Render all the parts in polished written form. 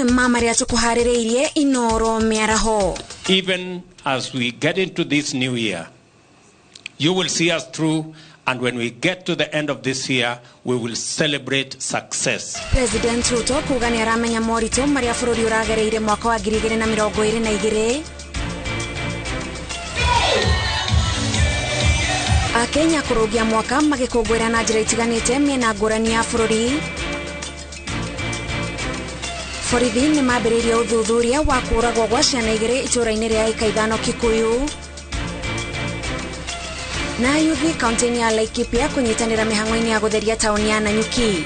Mamwe ma marĩa tũkũharĩrĩirie Inoro mĩaraho. Even as we get into this new year, you will see us through, and when we get to the end of this year, we will celebrate success. President Ruto kuga nĩ aramenya moritũ marĩa bũrũri ũragereire mwaka wa 2022. Akenya kũrũgia mwaka magĩkũngũĩra na njĩra itiganĩte mĩena ngũrani ya bũrũri. Borithi nĩ mambĩrĩirie ũthuthuria wa kũũragwo gwa ciana igĩrĩ itũũra-inĩ rĩa Ĩka Ithano Kikuyu. Na yuthi kaunti-inĩ ya Laikipia kũnyitanĩra mĩhang'o-inĩ ya gũtheria taũni ya Nanyuki.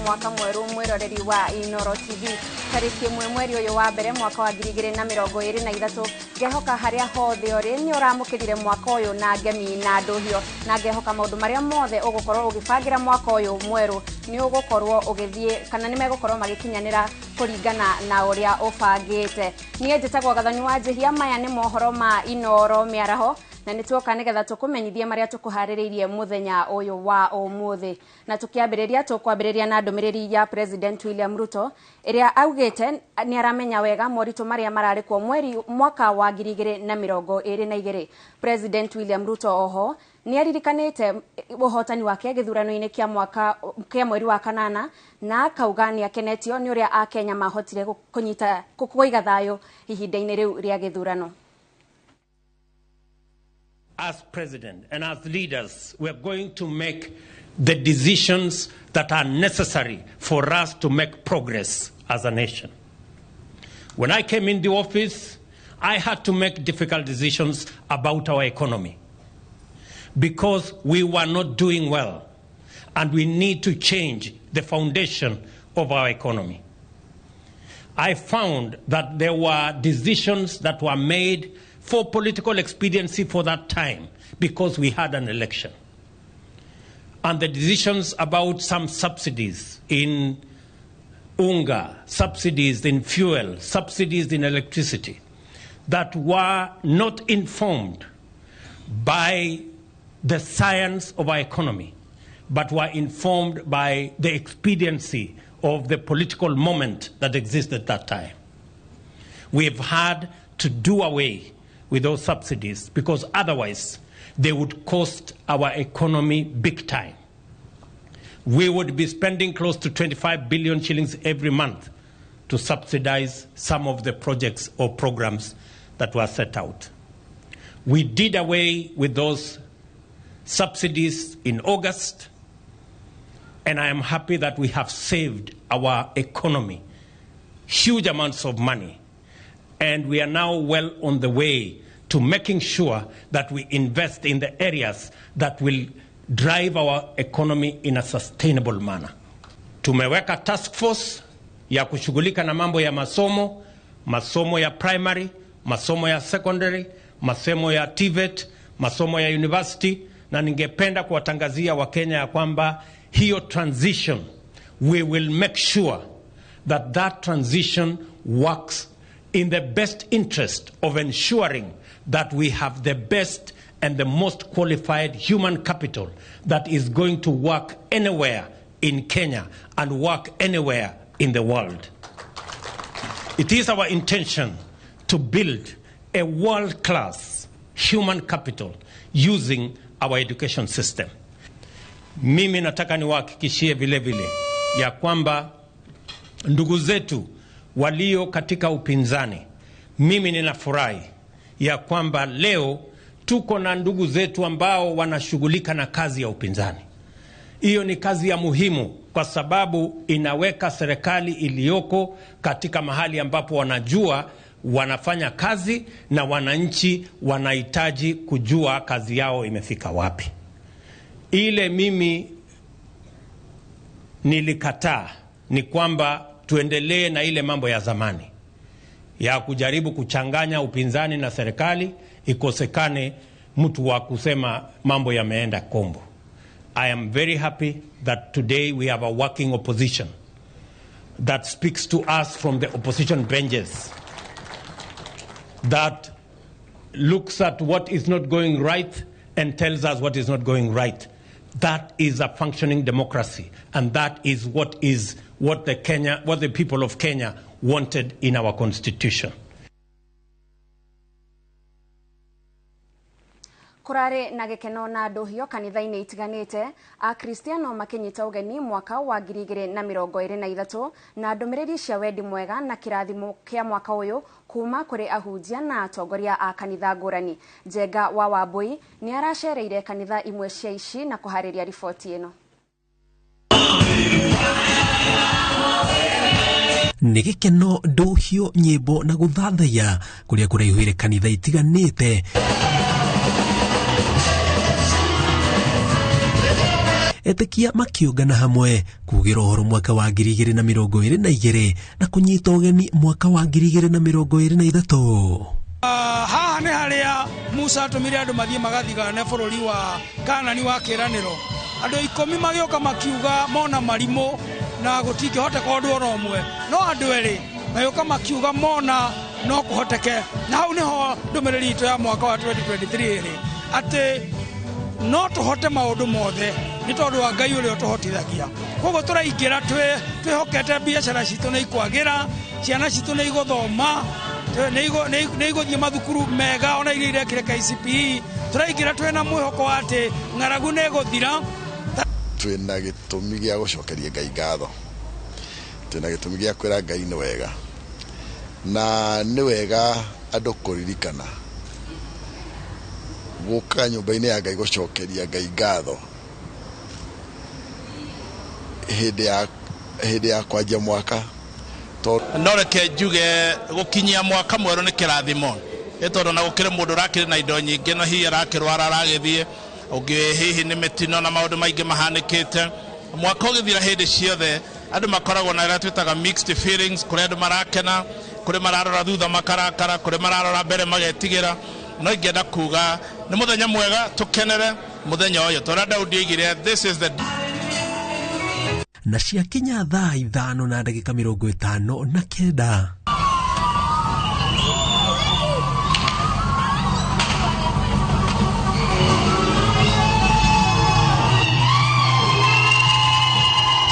Mwaka mweru mwiroreri wa Inoro TV tariki 1 mweri uyu wa mbere mwaka wa 2023 ngehoka haria hothe uri ni uramukirire mwaka uyu na ngemi na nduhio na ngehoka maundu maria mothe ugukorwo ugibangira mwaka uyu mweru ni ugukorwo ugithie kana ni megukorwo magikinyanira kuringana na uria ubangite. Nie njitagwo Gathoni wa Njihia, maya ni mohoro ma Inoro mĩaraho na nĩ tuoka nĩgetha tũkũmenyithie marĩa tũkũharĩrĩirie mũthenya ũyũ wa ũmũthĩ. Na tũkĩambĩrĩria tũkwambĩrĩria na ndũmĩrĩri ya President William Ruto ĩrĩa augĩte nĩ aramenya wega moritũ marĩa mararĩ kuo mweri mwaka wa 2022. President William Ruto oho nĩ aririkanĩte ũhotani wake gĩthurano-inĩ kĩa mwaka kĩa mweri wa kanana na akauga nĩ akenetio nĩ ũrĩa Akenya mahotire kũnyita kũiga thayũ ihinda-inĩ rĩu rĩa gĩthurano. As president and as leaders, we are going to make the decisions that are necessary for us to make progress as a nation. When I came in the office, I had to make difficult decisions about our economy because we were not doing well and we need to change the foundation of our economy. I found that there were decisions that were made for political expediency for that time because we had an election. And the decisions about some subsidies in unga, subsidies in fuel, subsidies in electricity that were not informed by the science of our economy, but were informed by the expediency of the political moment that existed at that time. We've had to do away with those subsidies because otherwise they would cost our economy big time. We would be spending close to 25 billion shillings every month to subsidize some of the projects or programs that were set out. We did away with those subsidies in August, and I am happy that we have saved our economy huge amounts of money. And we are now well on the way to making sure that we invest in the areas that will drive our economy in a sustainable manner. Tumeweka task force ya kushughulika na mambo ya masomo, masomo ya primary, masomo ya secondary, masomo ya TVET, masomo ya university, na ningependa kuwatangazia Wakenya ya kwamba hiyo transition, we will make sure that that transition works in the best interest of ensuring that we have the best and the most qualified human capital that is going to work anywhere in Kenya and work anywhere in the world. It is our intention to build a world-class human capital using our education system. Mimi nataka niwahakikishie vile vile ya kwamba ndugu zetu walio katika upinzani, mimi ninafurahi ya kwamba leo tuko na ndugu zetu ambao wanashughulika na kazi ya upinzani. Hiyo ni kazi ya muhimu kwa sababu inaweka serikali iliyoko katika mahali ambapo wanajua wanafanya kazi na wananchi wanahitaji kujua kazi yao imefika wapi. Ile mimi nilikataa ni kwamba tuendelee na ile mambo ya zamani ya kujaribu kuchanganya upinzani na serikali ikosekane mtu wa kusema mambo yameenda kombo. I am very happy that today we have a working opposition that speaks to us from the opposition benches, that looks at what is not going right and tells us what is not going right. That is a functioning democracy, and that is what the people of Kenya wanted in our constitution. Kurari na gikeno na nduhio kanitha-inĩ itiganĩte akristiano makinyita ũgeni mwaka wa 2023 na ndũmĩrĩri cia wendi mwega na kĩrathimo kĩa mwaka ũyũ kuma kũrĩ ahunjia na atongoria a kanitha ngũrani. Njenga wa Wambui nĩ aracereire kanitha imwe cia ici na kũharĩria riboti ĩno. Nĩ gĩkeno, ndũhio, nyĩmbo na gũthathaiya kũrĩa kũraihũire kanitha itiganĩte. Etĩkia makĩũngana hamwe kugĩra ũhoro mwaka wa 2022 na kũnyita ũgeni mwaka wa 2023. Haha nĩ harĩa Musa atũmire andũ mathiĩ magathigane bũrũri wa Kanani wa kĩĩranĩro. Andũ 10 magĩũka makiuga mona marimũ na gũtingĩhoteka ũndũ ona ũmwe, no andũ erĩ magĩũka makiuga mona no kũhoteke. Na hau nĩho ndũmĩrĩri itũ ya mwaka wa 2023 ĩrĩ atĩ no tũhote maũndũ mothe nĩ tondũ wa Ngai ũrĩa ũtũhotithagia. Koguo tũraingĩra twĩhokete biacara citũ nĩ ikwagĩra, ciana citũ nĩ igũthoma, nĩ igũthiĩ mathukuru mega ona iria irekire KCPE. Tũraingĩra twĩna mwĩhoko wa atĩ ng'aragu nĩ ĩgũthira. Twĩna gĩtũmi gĩa gũcokeria Ngai ngatho, twĩna gĩtũmi gĩa kwĩra Ngai nĩ wega, na nĩ wega andũ kũririkana gũka nyũmba-inĩ ya Ngai gũcokeria Ngai ngatho hĩndĩ ya kwanjia mwaka. No reke njuge gũkinyia mwaka mwerũ nĩ kĩrathimo, nĩ tondũ na gũkĩrĩ mũndũ ũrakĩrĩ na indo nyingĩ no hihi arakĩrwara aragĩthiĩ ũngĩ hihi nĩ mĩtino na maũndũ maingĩ mahanĩkĩte. Mwaka ũgĩthira hĩndĩ ciothe andũ makoragwo na ĩrĩa twĩtaga mixed feelings, kũrĩ andũ marakena, kũrĩ mararora thutha makarakara, kũrĩ mararora mbere magetigĩra. No ingĩenda kuga nĩ mũthenya mwega tũkenere mũthenya ũyũ, tondũ Daudi oigire this is the na ciakinya thaa 5:59.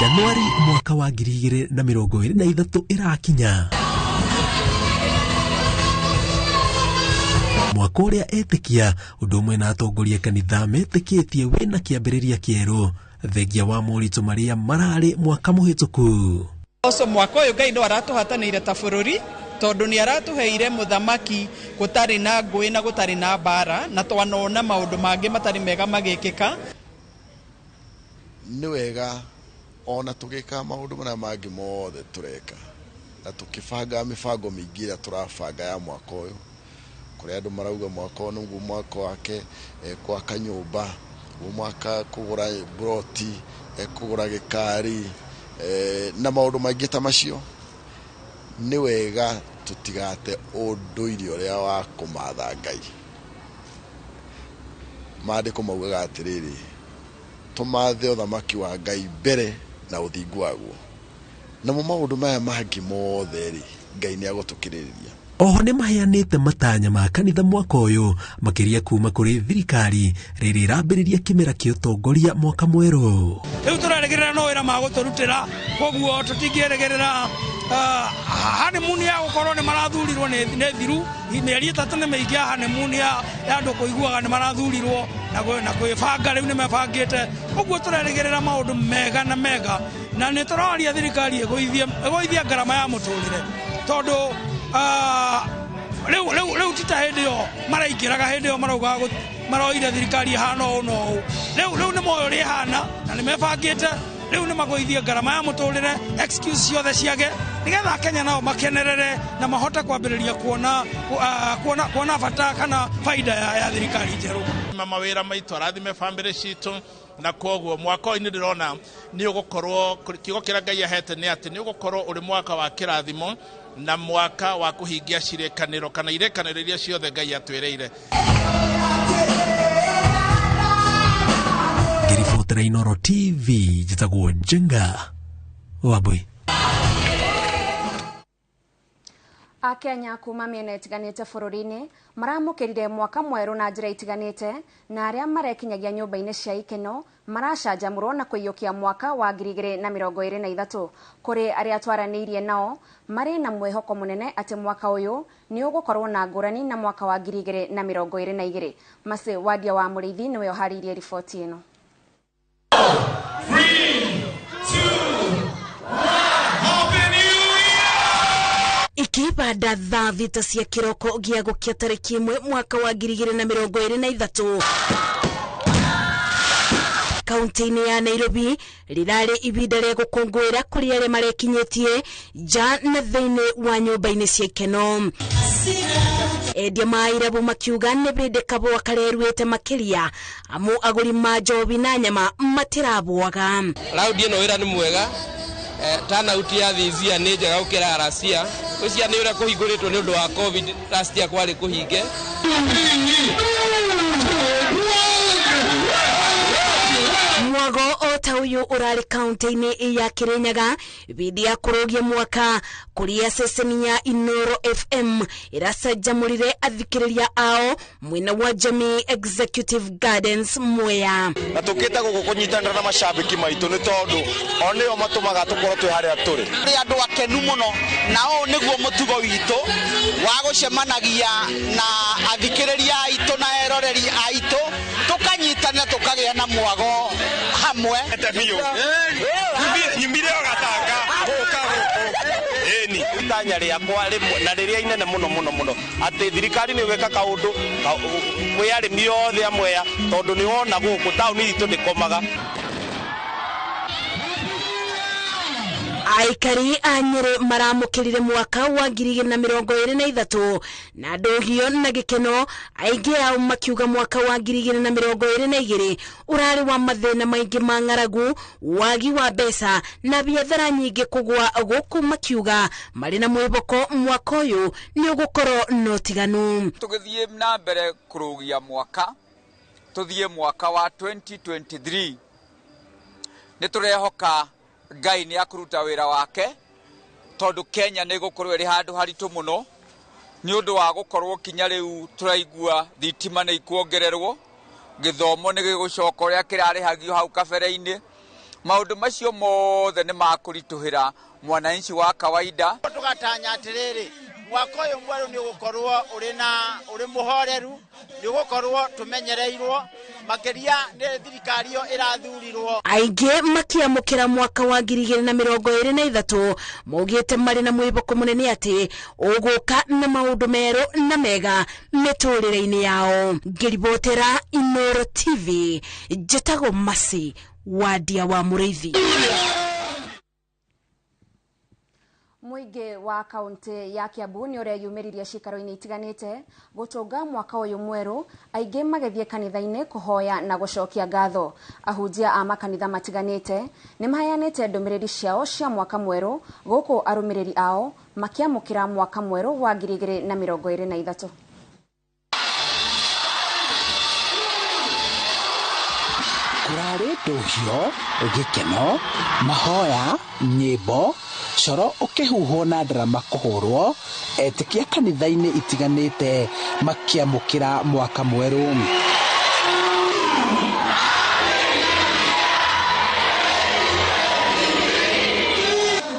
Januari mwaka wa 2023 ĩrakinya, mwaka ũrĩa etĩkia ũndũ ũmwe na atongoria kanitha metĩkĩtie wĩna kĩambĩrĩria kĩerũ thengia wa moritũ marĩa mararĩ mwaka mũhĩtũku. Oco mwaka ũyũ Ngai no aratũhatanĩire ta bũrũri tondũ nĩ aratũheire mũthamaki gũtarĩ na ngũĩ na gũtarĩ na mbara, na twanona maũndũ mangĩ matarĩ mega magĩkĩka. Nĩ wega ona tũgĩka maũndũ marĩa mangĩ mothe tũreka na tũkĩbanga mĩbango mĩingĩ ĩrĩa tũrabanga ya mwaka ũyũ, kũrĩa andũ marauga mwaka ũyũ nĩguo mwaka wake gwaka nyũmba, guo mwaka kũgũra broti, kũgũra gĩkari, na maũndũ maingĩ ta macio. Nĩ wega tũtigate ũndũire ũrĩa wa kũmatha Ngai. Maandĩko maugaga atĩrĩrĩ, tũmathe ũthamaki wa Ngai mbere na ũthingu waguo, namo maũndũ maya mangĩ mothe rĩ, Ngai nĩ agũtũkĩrĩrĩria. Oho nĩ maheanĩte matanya ma kanitha mwaka ũyũ makĩria kuma kũrĩ thirikari rĩrĩa ĩrambĩrĩria kĩmera kĩa ũtongoria mwaka mwerũ. Rĩu tũrerĩgĩrĩra no wĩra magũtũrutĩra, koguo tũtingĩrĩgĩrĩra honeymoon ya gũkorwo nĩ marathurirwo nĩ thiru. Mĩeri 3 nĩ mĩingĩ ya honeymoon ya andũ kũiguaga nĩ marathurirwo na kwĩbanga rĩu nĩ mebangĩte. Ũguo tũrerĩgĩrĩra maũndũ mega na mega, na nĩ tũroria thirikari ĩgũithie ngarama ya mũtũrĩre, tondũ rĩu ti ta hĩndĩ ĩyo maraingĩraga, hĩndĩ ĩyo maraugaga maroire thirikari ĩhana ũũ na ũũ. Rĩu nĩ moĩ ũrĩa ĩhana na nĩ mebangĩte. Rĩu nĩ magũithie ngarama ya mũtũrĩre, excuse ciothe ciage, nĩgetha Kenya nao makenerere na mahote kwambĩrĩria kuona bata kana faida ya thirikari njerũ. Mawĩra maitũ arathime bamĩrĩ citũ, na koguo mwaka ũyũ nĩ ndĩrona nĩ ũgũkorwo kiugo kĩrĩa Ngai ahete nĩ atĩ nĩ ũgũkorwo ũrĩ mwaka wa kĩrathimo Na mwaka wa kũhingia cirekanĩro kana irekanĩro iria ciothe Ngai atwĩrĩire. Ngĩribotera Inooro TV, njĩtagwo Njenga Wambui. Akenya kuma mĩena ĩtiganĩte bũrũri-inĩ maramũkĩrire mwaka mwerũ na njĩra itiganĩte, na arĩa marekinyagia nyũmba-inĩ cia ikeno maracanjamũrwo na kũiyũkia mwaka wa 2023. Kũrĩ arĩa twaranĩirie nao marĩ na mwĩhoko mũnene atĩ mwaka ũyũ nĩ ũgũkorwo na ngũrani na mwaka wa 2022. Masi Wadia wa Mũrĩithi nĩwe ũharĩirie riboti ĩno. 3, 2, 1, Happy New Year! Ikibanda thaa thita cia kĩroko gĩa gũkia tarĩki 1 mwaka wa 2023 kaunti-inĩ ya Nairobi rĩrarĩ ibinda rĩa gũkũngũĩra kũrĩ arĩa marekinyĩtie nja na thĩinĩ wa nyũmba-inĩ cia ikeno. Endia ma irabu makiuga nĩ bĩndĩ kabũa kareruĩte makĩria amu agũri ma njobi na nyama matirabwaga. Raundi ĩno wĩra nĩ mwega, turnout ya thizia nĩ njega gũkĩra racia. Ũcio nĩ ũrĩa kũhingũrĩtwo nĩ ũndũ wa COVID, last year kwarĩ kũhinge. Mwago o ta ũyũ ũrarĩ kaunti-inĩ ya Kirinyaga bindi ya kũrũgia mwaka kũrĩa ceceni ya Inooro FM ĩracanjamũrire athikĩrĩria ao mwena wa Jamii Executive Gardens Mwea. Na tũkĩte gũkũ kũnyitanĩra na macambĩki maitũ nĩ tondũ o nĩo matũmaga tũkorwo twĩ harĩa tũrĩ. Nĩ andũ akenu mũno na ũũ nĩguo mũtugo witũ wa gũcemanagia na athikĩrĩria aitũ na eroreri aitũ, tũkanyitanĩra tũkagĩa na mwago hamwe. Nyumire o gatanga gũka gũkũ ĩni itanya rĩakwa rĩmwe na rĩrĩa inene mũno mũno mũno atĩ thirikari nĩ gwĩka kaũndũ kwĩ arĩmi othe a Mwea tondũ nĩ wona gũkũ taũni itũ ndĩkomaga. Aikari a Nyĩrĩ maramũkĩrire mwaka wa 2023 na ndũhio na gĩkeno, aingĩ ao makiuga mwaka wa 2022 ũrarĩ wa mathĩna maingĩ ma ng'aragu, wagi wa mbeca na biathara nyingĩ kũgwa, gũkũ makiuga marĩ na mwĩhoko mwaka ũyũ nĩ ũgũkorwo na ũtiganu. Tũgĩthiĩ na mbere kũrũgia mwaka, tũthiĩ mwaka wa 2023 nĩ tũrehoka Ngai nĩ akũruta wĩra wake tondũ Kenya nĩ gũkorwo ĩrĩ handũ haritũ mũno nĩ ũndũ wa gũkorwo kinya rĩu tũraigua thitima nĩ ikuongererwo, gĩthomo nĩ gĩgũcoka ũrĩa kĩrarĩhagio hau kabere-inĩ. Maũndũ macio mothe nĩ makũritũhĩra mwananchi wa kawaida. Tũgatanya atĩrĩrĩ, mwaka ũyũ mwerũ nĩ ũgũkorwo ũrĩ na ũrĩ mũhoreru, nĩ ũgũkorwo tũmenyereirwo makĩria nĩ thirikari ĩyo ĩrathurirwo. Aingĩ makiamũkĩra mwaka wa 2023 maugĩte marĩ na mwĩhoko mũnene atĩ ũgũka na maũndũ merũ na mega mĩtũrĩre-inĩ yao. Ngĩribotera Inooro TV, njĩtagwo Masi Wadia wa Mũrĩithi. Mũingĩ wa kaunti ya Kiambu nĩ ũreyumĩririe cikaro-inĩ itiganĩte gũtũnga mwaka ũyũ mwerũ, aingĩ magĩthiĩ kanitha-inĩ kũhoya na gũcokia ngatho. Ahunjia a makanitha matiganĩte nĩ maheanĩte ndũmĩrĩri ciao cia mwaka mwerũ, gũkũ arũmĩrĩri ao makĩamũkĩra mwaka mwerũ wa 2023. Kũrarĩ ndũhio, gĩkeno, mahoya, nyĩmbo, coro ũkĩhuhwo na ndarama kũhũrwo, etĩkia kanitha-inĩ itiganĩte makĩamũkĩra mwaka mwerũ.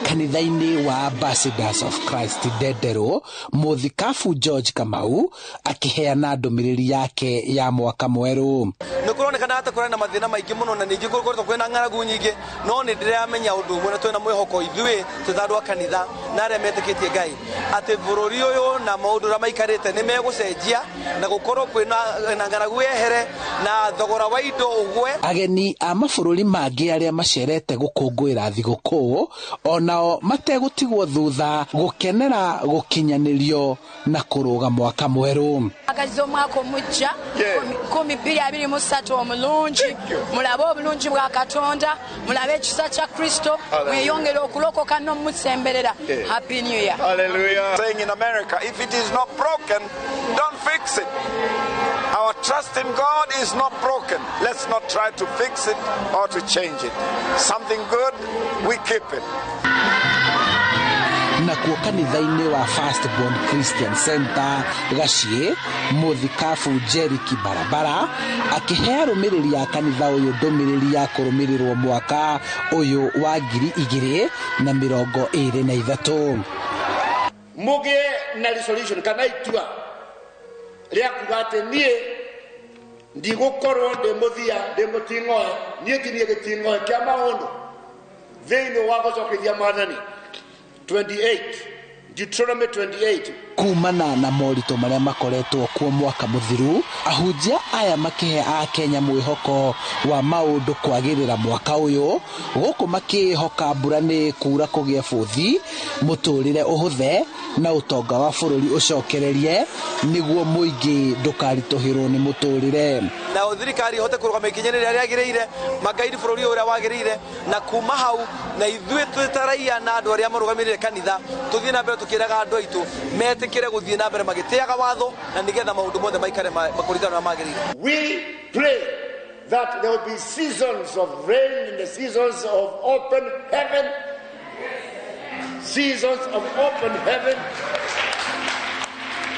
Kanitha-inĩ wa Ambassadors of Christ Ndenderũ, mũthikabu George Kamau akĩheana ndũmĩrĩri yake ya mwaka mwerũ. Nĩ kũronekana atĩ kũrĩ na mathĩna maingĩ mũno na ningĩ gũkoretwo kwĩna ng'aragu nyingĩ, no nĩ ndĩramenya ũndũ ũmwe na twĩna mwĩhoko ithuĩ twĩ ta andũ a kanitha na arĩa metĩkĩtie Ngai atĩ bũrũri ũyũ na maũndũ ũrĩa maikarĩte nĩ megũcenjia na gũkorwo kwĩna ng'aragu yehere na thogora wa indo ũgwe. Ageni a mabũrũri mangĩ arĩa macerete gũkũngũĩra thigũkũ onao Onao mategũtigwo thutha gũkenera gũkinyanĩrio na kũrũga mwaka mwerũ. Agaziza omwaka omujja 2023 omulungi, mulabe obulungi bwa Katonda, mulabe ekisa kya Kristo, mweyongere okulokoka n'omusemberera. Happy New Year. Hallelujah. Saying in America, if it is not broken, don't fix it. Our trust in God is not broken. Let's not try to fix it or to change it. Something good, we keep it. Nakuo kanitha-inĩ wa Firstborn Christian Center Gaciĩ, mũthikabu Jeriki Barabara akĩhe arũmĩrĩri a kanitha ũyũ ndũmĩrĩri ya kũrũmĩrĩrwo mwaka ũyũ wa 2023. Mũgĩe na resolution kana itua rĩa kuga atĩ niĩ ndigũkorwo ndĩ mũthia ndĩ mũting'oe, niĩ ti niĩ gĩting'oe kĩa maũndũ thĩinĩ wa gũcokeria Mwathani. 28 Deuteronomy 28. Kumana na moritũ marĩa makoretwo kuo mwaka mũthiru, ahunjia aya makĩhe Akenya mwĩhoko wa maũndũ kwagĩrĩra mwaka ũyũ, gũkũ makĩhoka mbura nĩ kura kũgĩe bũthi, mũtũrĩre ũhũthe na ũtonga wa bũrũri ũcokererie nĩguo mũingĩ ndũkaritũhĩrwo nĩ mũtũrĩre. Na thirikari ihote kũrũgama ikinya rĩrĩa rĩagĩrĩire, makaidi bũrũri ũrĩa wagĩrĩire, na kuma hau na ithuĩ twĩ ta raia na andũ arĩa marũgamĩrĩire kanitha tũthiĩ na mbere tũkĩraga andũ aitũ metĩkĩre gũthiĩ na mbere magĩtĩaga watho na nĩgetha maũndũ mothe maikare makũringana na magĩrĩire. We pray that there will be seasons of rain and the seasons of open heaven. Seasons of open heaven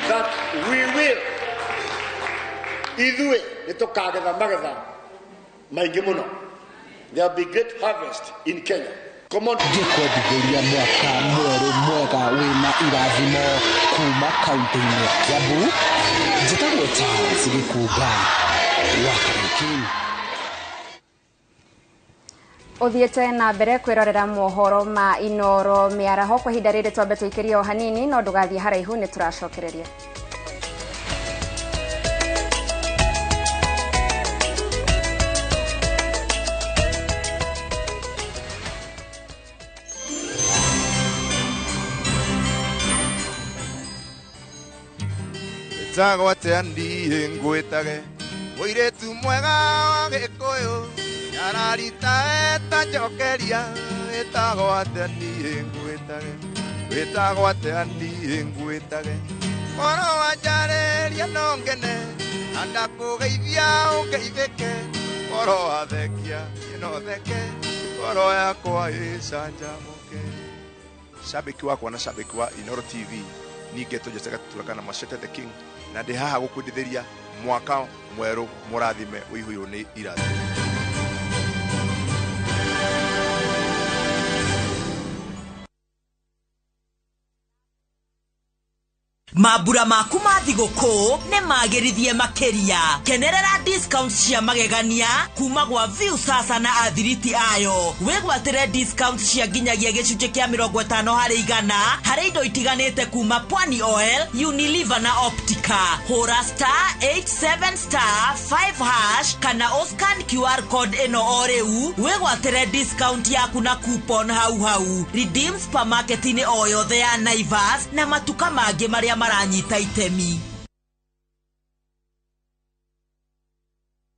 that we will ithuĩ nĩtũkagetha magetha maingĩ mũno. There will be great harvest in Kenya. Ngĩkwendithĩria mwaka mwerũ mwega wĩna irathimo kuma kaunti-inĩ ya Kiambu, njĩtagwo Charles Gĩkunga wa Kariuki. Uthiĩte na mbere kwĩrorera mohoro ma Inoro mĩaraho kwa ihinda rĩrĩ twambe tũikĩrie o hanini, no ndũgathiĩ haraihu nĩ tũracokereria. Ĩtagwo atĩa niĩ ngwĩtage mũirĩtu mwega wa Gĩkũyũ nyararita eta njokeria, ĩtagwo atĩa niĩ ngwĩtage, ĩtagwo atĩa niĩ ngwĩtage, korwo wanjarĩria no ngene na ndakũgeithia ũngeithĩke, korwo wathekia niĩ no theke, ngoro yakwa ĩcanjamũke. Shabiki wakwa na shabiki wa Inoro TV ningetwo Jose Gatura kana Machete the King, na ndĩ haha gũkwendithĩria mwaka mwerũ mũrathime ũihũirwo nĩ irathimo. Mambura maku ma thigũkũ nĩ magĩrithie makĩria. Kenerera discounts cia magegania kuma gwa View Sasa na athiriti ayo. Wĩgwatĩre discounts cia nginyagia gĩcunjĩ kĩa 50% harĩ indo itiganĩte kuma Pwani Oil, Unilever na Optica. Hũra *87*5# kana ũscan QR code ĩno o rĩu wĩgwatĩre discount yaku na coupon hau hau. Redeem supermarket-inĩ o yothe ya Naivas na matuka mangĩ marĩa maranyita itemi.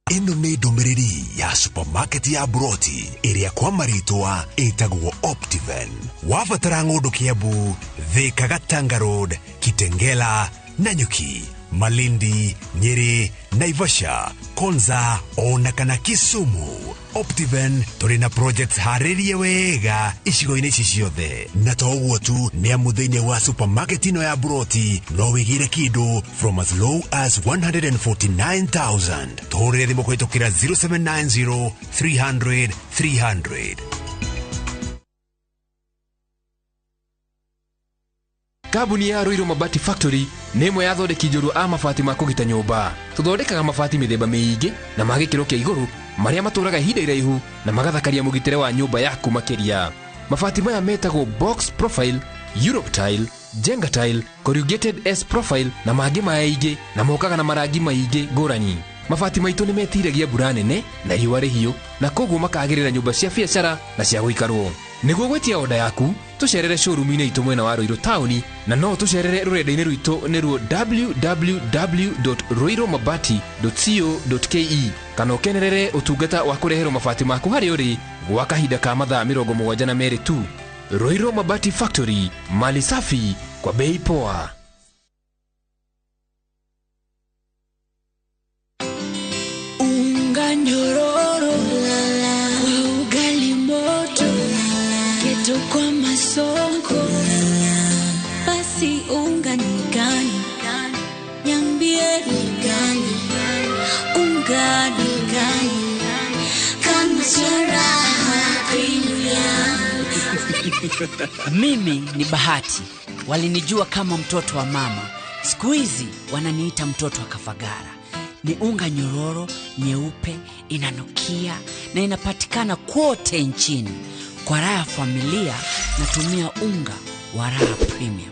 Ĩno nĩ ndũmĩrĩri ya supermarket ya Broti ĩrĩa kwa marĩtwa ĩtagwo Optiven. Wabatara ng'ũndũ Kiambu, Thika, Gatanga Road, Kitengela, Nanyuki, Malindi, Nyeri, Naivasha, Konza ona kana Kisumu. Optiven tũrĩ na projects harĩrie wega icigo-inĩ ici ciothe. Na to ũguo tu, nĩ amu thĩinĩ wa supermarket ĩno ya Broti no wĩgĩre kĩndũ from as low as 149,000. Tũhũrĩre thimũ kũhĩtũkĩra 0790 300 300. Kambuni ya Ruiru Mabati Factory nĩ ĩmwe ya athondeki njorua a mabati ma kũgita nyũmba. Tũthondekaga mabati mĩthemba mĩingĩ na ma gĩkĩro kĩa igũrũ marĩa matũraga ihinda iraihu na magathakaria mũgitĩre wa nyũmba yaku makĩria. Mabati maya metagwo box profile, Europe tile, Jenga tile, corrugated S profile na mangĩ maingĩ, na mokaga na marangi maingĩ ngũrani. Mabati maitũ nĩ metiragia mbura nene na riũa rĩhiũ, na koguo makagĩrĩra nyũmba cia biacara na cia gũikarwo. Nĩguo gwĩtia oda yaku, Tũcerere showroom-inĩ itũ mwena wa Ruiru taũni, na no tũcerere rũrenda-inĩ rwitũ nĩruo www.ruirumabati.co.ke, kana ũkenerere ũtungata wa kũreherwo mabati maku harĩa ũrĩ gwa kahinda ka mathaa 72 tu. Ruiru Mabati Factory, mali safi kwa bei poa. Unga nyororo kwa ugali moto, keto kwa masonko, basi unga ni gani? Niambie ni gani? Unga ni gani? Kama charaha premium. Mimi ni Bahati. Walinijua kama mtoto wa mama. Siku hizi wananiita mtoto wa Kafagara. Ni unga nyororo, nyeupe, inanukia na inapatikana kote nchini. Kwa raha familia natumia unga wa Raha Premium.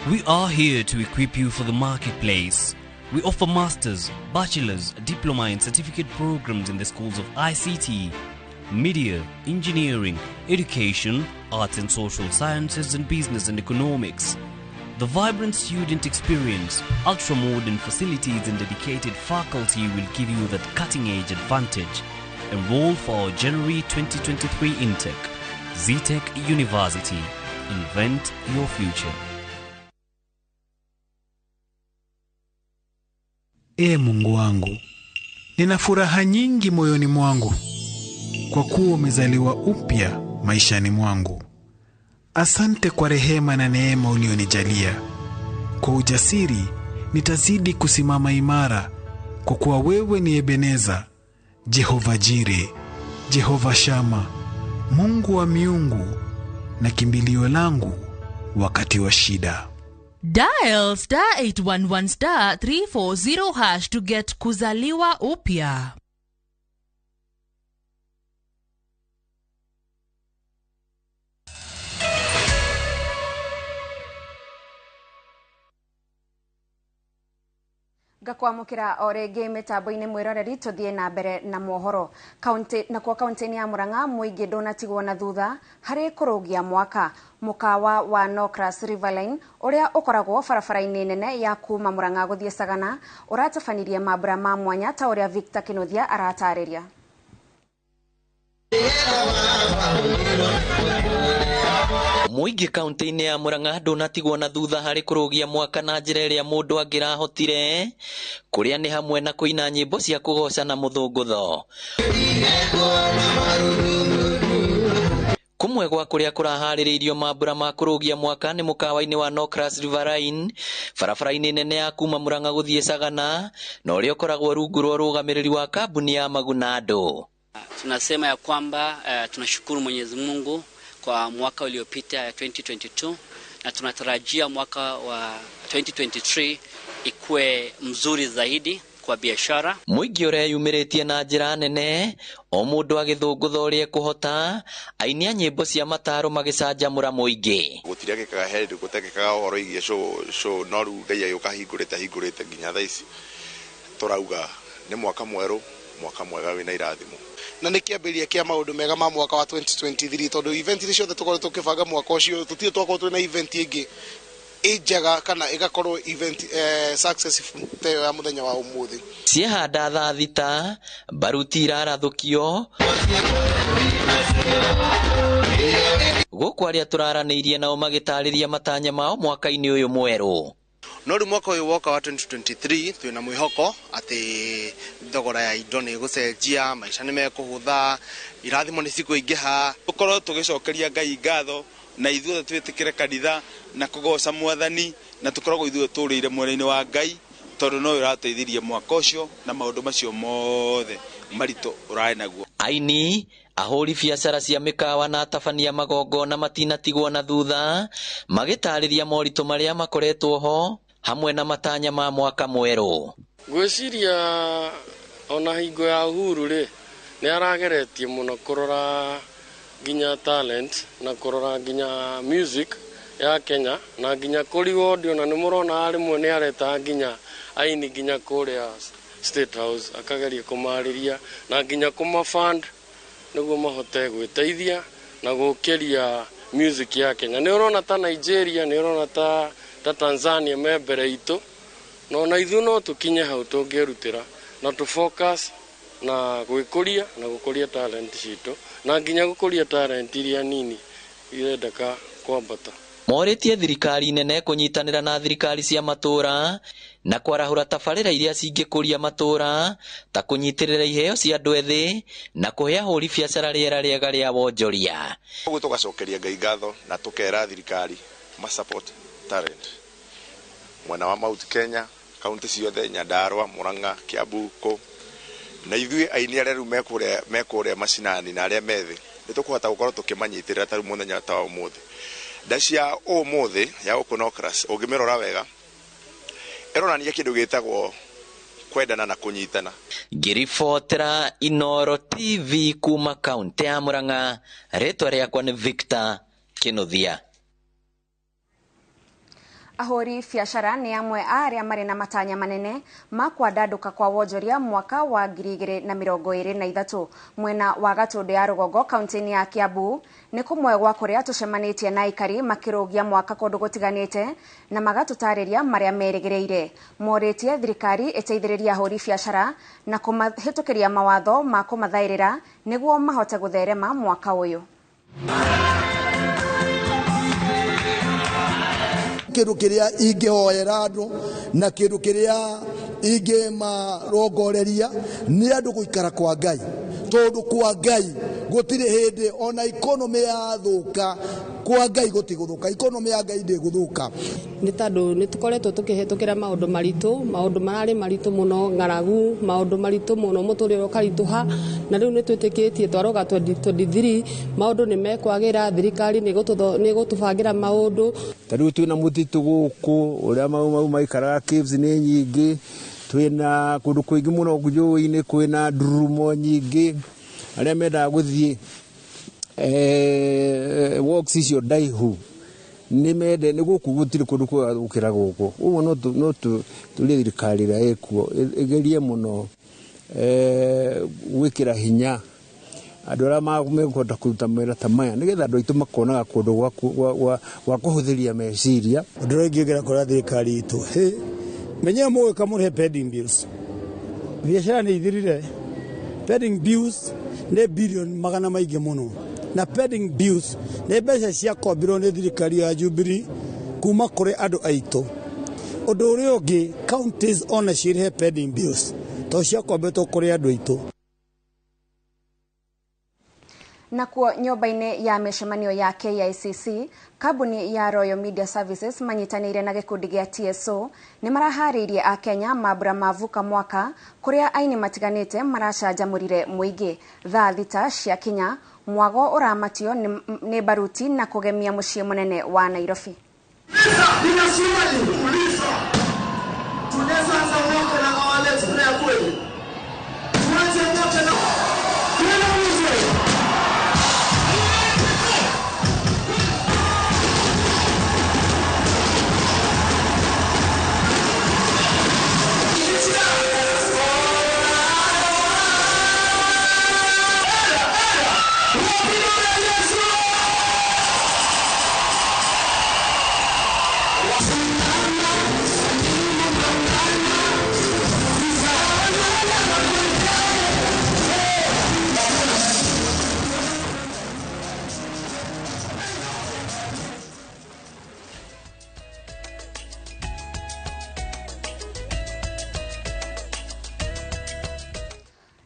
We are here to equip you for the marketplace. We offer masters, bachelor's, diploma and certificate programs in the schools of ICT, media, engineering, education, arts and social sciences, and business and economics. The vibrant student experience, ultra-modern facilities and dedicated faculty will give you that cutting-edge advantage. Enroll for our January 2023 intake. Zetech University. Invent your future. Ee Mungu wangu, nina furaha nyingi moyoni mwangu, kwa kuwa umezaliwa upya maishani mwangu. Asante kwa rehema na neema ulionijalia. Kwa ujasiri nitazidi kusimama imara, kwa kuwa wewe ni Ebeneza, Jehova Jire, Jehova Shama, Mungu wa miungu na kimbilio langu wakati wa shida. Dial star 811 star 340 hash to get kuzaliwa upya. Ngakwamũkĩra o rĩngĩ mĩtambo-inĩ mwĩroreri, tũthiĩ na mbere na mohoro. Kaunti nakuo kaunti-inĩ ya Murang'a mũingĩ ndũnatigwo na thutha harĩ kũrũgia mwaka. Mũkawa wa Nocras Riverline ũrĩa ũkoragwo barabara-inĩ nene ya kuma Murang'a gũthiĩ Sagana ũratabanirie mambura ma mwanya ta ũrĩa Victor Kinuthia aratarĩria. Mũingĩ kaunti-inĩ ya Murang'a ndũnatigwo na thutha harĩ kũrũgia mwaka na njĩra ĩrĩa mũndũ angĩrahotire, kũrĩa nĩ hamwe na kũina nyĩmbo cia kũgoca na mũthũngũtho. Kũmwe gwa kũrĩa kũraharĩrĩirio mambura ma kũrũgia mwaka nĩ mũkawa-inĩ wa Nocras Riverine, barabara-inĩ nene ya kuma Murang'a gũthiĩ Sagana, na ũrĩa ũkoragwo rungu rwa ũrũgamĩrĩri wa kambuni ya Magunado. Tunasema ya kwamba tunashukuru Mwenyezi Mungu kwa mwaka uliopita ya 2022 na tunatarajia mwaka wa 2023 ikuwe mzuri zaidi kwa biashara. Mũingĩ ũreyumĩrĩtie na njĩra nene, o mũndũ agĩthũngũtha ũrĩa ekũhota, aini a nyĩmbo cia mataro magĩcanjamũra mũingĩ. Gũtirekĩkaga he hĩndĩ gũtekĩkaga ũhoro wĩgiĩ show, no rĩu Ngai agĩũka hingũrĩte nginya thaa ici tũrauga nĩ mwaka mwerũ, mwaka mwega wĩna irathimo. Na nĩ kĩambĩrĩria kĩa maũndũ mega ma mwaka wa 2023, tondũ event iria ciothe tũkoretwo tũkĩbanga mwaka ũcio tũtirĩ twakorwo twĩna event ĩngĩ ĩ njega kana ĩgakorwo event successful ta ĩyo ya mũthenya wa ũmũthĩ. Ciehanda thaa thita, baruti irarathũkio. Gũkũ arĩa tũraranĩirie nao magĩtarĩria matanya mao mwaka-inĩ ũyũ mwerũ. No rĩu mwaka ũyũ woka wa 2023 twĩna mwĩhoko atĩ thogora ya indo nĩ ĩgũcenjia, maica nĩ mekũhũtha, irathimo nĩ cikũingĩha. Tũkorwo tũgĩcokeria Ngai ngatho na ithuothe twĩtĩkĩre kanitha na kũgoca mwathani, na tũkoragwo ithuothe tũrĩire mwena-inĩ wa Ngai, tondũ nowe ũrateithirie mwaka ũcio na maũndũ macio mothe maritũ ũrarĩ naguo. Aini, ahũri biacara cia mĩkawa na atabania magongona matinatigwo na thutha, magĩtarĩria moritũ marĩa makoretwo ho hamwe na matanya ma mwaka mwerũ. Ngwĩciria ona hingo ya Uhuru rĩ, nĩ arageretie mũno kũrora nginya talent na kũrora nginya music Ya Kenya na nginya kũrigwo ona nĩ mũrona rĩmwe nĩ areta nginya aini nginya kũrĩa State House akageria kũmarĩria na nginya kũmafund nĩguo mahote gwĩteithia na gũkĩria music ya Kenya. Nĩ ũrona ta Nigeria, nĩ ũrona ta Tanzania me mbere itũ, no na ithuĩ no tũkinye hau tũngĩrutĩra na tũ focus na gwĩkũria na gũkũria talent citũ na nginya gũkũria talent iria nini irendeka kwambata. Morĩtie thirikari nene kũnyitanĩra na thirikari cia matũũra na kwarahũra tabarĩra iria cingĩkũria matũũra ta kũnyitĩrĩra iheo cia andũ ethĩ na kũhe ahũri biacara rĩera rĩega rĩa wonjoria. Koguo tũgacokeria Ngai ngatho na tũkera thirikari ma support talent mwena wa Mount Kenya, kaunti ciothe, Nyandarua, Murang'a, Kiambu, kũ na ithuĩ aini arĩa rĩu mekũrĩa macinani na arĩa methĩ nĩ tũkũhota gũkorwo tũkĩmanyitĩrĩra ta rĩu mũthenya ta wa ũmũthĩ. Ndaci ya ũmũthĩ ya gũkũ Nocras ũngĩmĩrora wega ĩronania kĩndũ gĩtagwo kwendana na kũnyitana. Ngĩribotera Inooro TV kuma kaunti ya Murang'a, rĩtwa rĩakwa nĩ Victor Kinuthia. Ahũri biacara nĩ amwe a arĩa marĩ na matanya manene ma kwandandũka kwa wonjoria mwaka wa 2023 mwena wa Gatũndũ ya rũgongo kaunti-inĩ ya Kiambu. Nĩ kũmwe gwa kũrĩa tũcemanĩtie na aikari makĩrũgia mwaka kũndũ gũtiganĩte na magatũtarĩria marĩa merĩgĩrĩire. Morĩtie thirikari ĩteithĩrĩrie ahũri biacara na kũmahĩtũkĩria mawatho ma kũmathaĩrĩra nĩguo mahote gũtherema mwaka ũyũ. Kindu kiria ingihoera andu na kindu kiria ingimarongoreria ni andu guikara kwa Ngai, tondu kwa Ngai gutiri hindi ona economy yathuka, kwa Ngai gutiguthuka, economy ya Ngai ndiguthuka. Ni tondu ni tukoretwo tukihitukira maundu maritu, maundu marari maritu muno, ng'aragu, maundu maritu muno, muturire ukarituha, na riu ni twitikitie twaroga 2023 maundu ni mekwagira, thirikari ni gutubangira maundu. Ta riu twina mutitu guku uria mau mau maikaraga caves ni nyingi, twina kundu kwingi muno njui-ini, kwina ndurumo nyingi, aria mendaga guthie walks icio ndaihu nĩ mende nĩ gũkũ gũtirĩ kũndũ kwega gũkĩra gũkũ. Ũguo no tũrie thirikari ĩrĩa ĩkuo ĩgerie mũno gwĩkĩra hinya andũ arĩa mekũhota kũruta mawĩra ta maya nĩgetha andũ aitũ makonaga kũndũ gwa kũhũthĩria meciria. Ũndũ ũrĩa ingĩongera kũrĩa thirikari itũ, menye mũgĩka mũrĩhe pending bills. Biacara nĩ ithirire, pending bills nĩ bilioni magana maingĩ mũno, na pending bills nĩ mbeca ciakombirwo nĩ thirikari ya Jubilee kuma kũrĩ andũ aitũ. Ũndũ ũrĩa ũngĩ, counties ona cirĩhe pending bills tondũ ciakombetwo kũrĩ andũ aitũ. Nakuo nyũmba-inĩ ya mĩcemanio ya KICC, kambuni ya Royal Media Services manyitanĩire na gĩkundi gĩa TSO nĩ maraharĩirie akenya mambura mavuka mwaka kũrĩa aini matiganĩte maracanjamũrire mũingĩ. Thaa 6 ciakinya mwago ũramatio nĩ baruti na kũgemia mũciĩ mũnene wa Nairobi.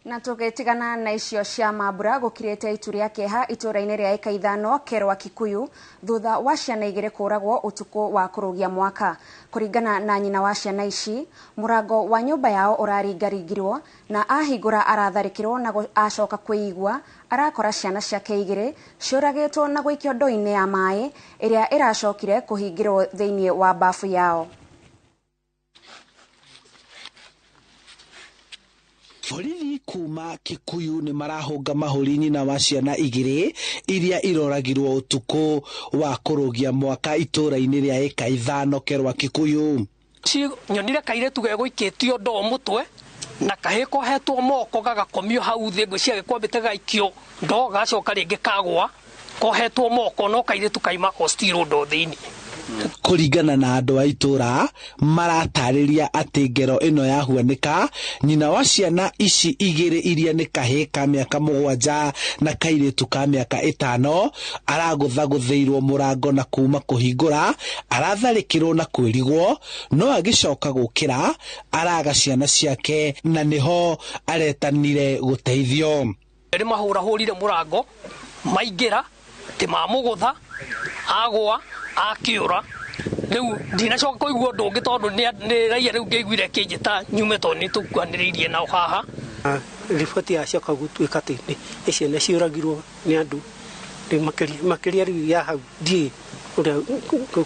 Na tũgĩtigana na icio cia mambura gũkirĩte itu rĩa kĩeha itũũra-inĩ rĩa ĩka 5 Kerwa Kikuyu thutha wa ciana 2 kũragwo ũtukũ wa kũrũgia mwaka. Kũringana na nyina wa ciana ici, mũrango wa nyũmba yao ũraringaringirwo na ahingũra aratharĩkĩrwo na acoka kwĩigua arakora ciana ciake 2 ciũragĩtwo na gũikio ndoo-inĩ ya maĩ ĩrĩa ĩracokire kũhingĩrwo thĩinĩ wa bafu yao. Borithi kuma Kikuyu nĩ marahũnga mahũri nyina wa ciana igĩrĩ iria iroragirwo ũtukũ wa kũrũgia mwaka itũũra-inĩ rĩa ĩka 5 Kerwa Kikuyu. Nyonire kairĩtu gegũikĩtio ndoo mũtwe na kahĩ kohetwo moko gagakomio hau thĩ, ngwĩciria gĩkwambĩte gaikio ndoo gacoka rĩngĩ kagwa kohetwo moko no kairĩtu kaima ostirwo ndoo thĩinĩ. Kũringana na andũ a itũũra maratarĩria atĩ ngero ĩno yahuanĩka nyina wa ciana ici igĩrĩ iria nĩ kahĩ ka mĩaka 7 na kairĩtu ka mĩaka 5 aragũthagũthĩirwo mũrango na kuma kũhingũra aratharĩkĩrwo na kwĩrigwo no agĩcoka gũkĩra araga ciana ciake na nĩho aretanire gũteithio. Nĩ mahũrahũrire mũrango maingĩra ti mamũgũtha agwa akĩũra. Rĩu ndinacoka kũigua ũndũ ũngĩ tondũ nĩ raia rĩu ngĩiguire kĩnjĩta nyume tondũ nĩ tũkuanĩrĩirie nao haha. Riboti yacoka gũtuĩka atĩ nĩ ciana ciũragirwo nĩ andũ makĩria rĩu ya hau ndiĩ ũrĩa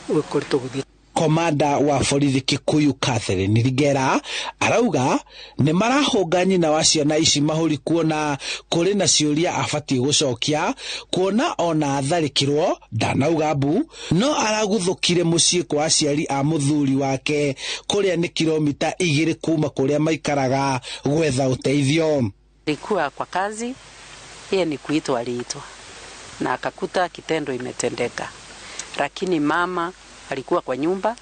gũkoretwo gũthiĩ. Komanda wa borithi Kikuyu Catherine Rigera arauga nĩ marahũnga nyina wa ciana ici mahũri kuona kũrĩ na ciũria abatiĩ gũcokia kuona ona atharĩkĩrwo ndanauga mbu no araguthũkire mũciĩ kwa aciari a mũthuri wake kũrĩa nĩ kilomita 2 kuma kũrĩa maikaraga gwetha ũteithio. Alikuwa kwa kazi, yeye ni kuitwa aliitwa na akakuta kitendo imetendeka, lakini mama alikuwa kwa nyumba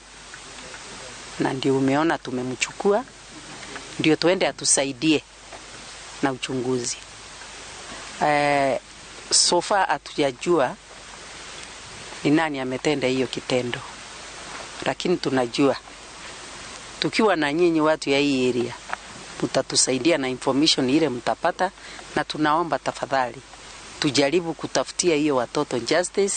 na ndio umeona tumemchukua ndio tuende atusaidie na uchunguzi. Sofa hatujajua ni nani ametenda hiyo kitendo, lakini tunajua tukiwa na nyinyi watu ya hii area mtatusaidia na information ile mtapata, na tunaomba tafadhali tujaribu kutafutia hiyo watoto justice.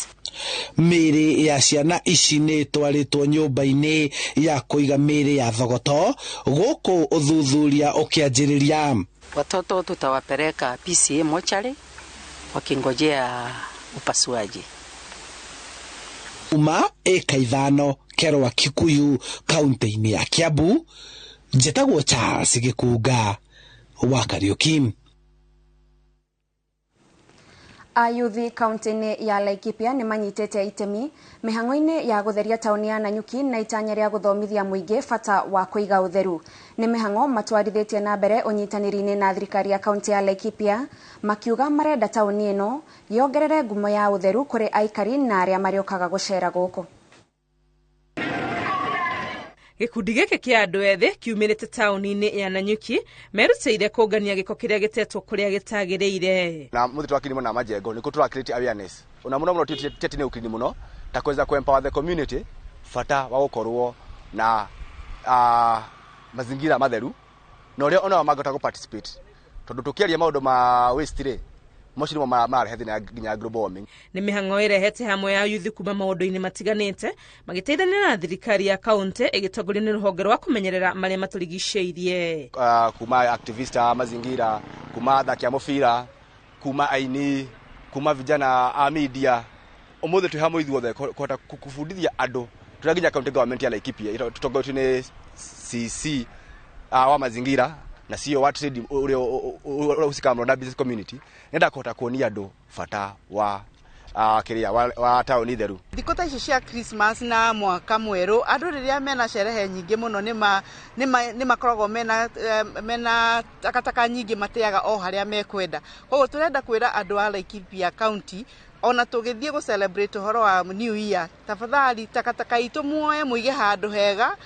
Mĩĩrĩ ya ciana ici nĩ ĩtwarĩtwo nyũmba-inĩ ya kũiga mĩĩrĩ ya Thogoto gũkũ ũthuthuria ũkĩanjĩrĩria. Watoto tutawapeleka PCA mochari wakingojea upasuaji. Uma ĩka 5 Kerwa Kikuyu kaunti-inĩ ya Kiambu, njĩtagwo Charles Gĩkunga wa Kariuki. Ayuthi kaunti-inĩ ya Laikipia nĩ manyitĩte itemi mĩhang'o-inĩ ya gũtheria taũni ya Nanyuki na itanya rĩa gũthomithia mũingĩ bata wa kũiga ũtheru. Nĩ mĩhang'o matwarithĩtie na mbere ũnyitanĩri-inĩ na thirikari ya kaunti ya Laikipia makiuga marenda taũni ĩno yongerere ngumo ya ũtheru kũrĩ aikari na arĩa marĩũkaga gũcera gũkũ. Gĩkundi gĩkĩ kĩa andũ ethĩ kiumĩrĩte taũni-inĩ ya Nanyuki merutĩire kũngania gĩko kĩrĩa gĩtetwo kũrĩa gĩtagĩrĩire. Na mũthĩ twakiri na majengo nĩkũ tũra create awareness ona mũno mũno tietine ũkiri mũno ta kweza ku empower the community bata wa gũkorwo na mazingira matheru na ũrĩa ona mangĩhota gũ participate tondũ tũkĩaria maũndũ ma waste rĩ mocio nĩmo mararehe thĩna nginya global warming. Nĩ mĩhang'o ĩrehete hamwe ya yuthi kuma maũndũ-inĩ matiganĩte magĩteithania na thirikari ya kaunti ĩgĩtongorio nĩ rũhonge rwa kũmenyerera marĩa matũrigicĩirie. Kuma activist a mazingira, kuma athaki a mũbira, kuma aini, kuma vijana a media, ũmũthĩ twĩ hamwe ithuothe kũhota kũbundithia andũ tũrĩa nginya county government ya Laikipia tũtongoretio nĩ CC wa mazingira na CEO wa trade ũrĩa ũhusikaga mũno na business community nenda kũhota kuonia andũ bata wa kĩrĩa wa taũni theru. Thikũ ta ici cia Christmas na mwaka mwerũ andũ rĩrĩa mena sherehe nyingĩ mũno nĩ makoragwo mena takataka nyingĩ mateaga o harĩa mekwenda. Koguo tũrenda kwĩra andũ a Laikipia County ona tũgĩthiĩ gũ celebrate ũhoro wa New Year, tafadhali takataka itũ muoye mũige handũ hega.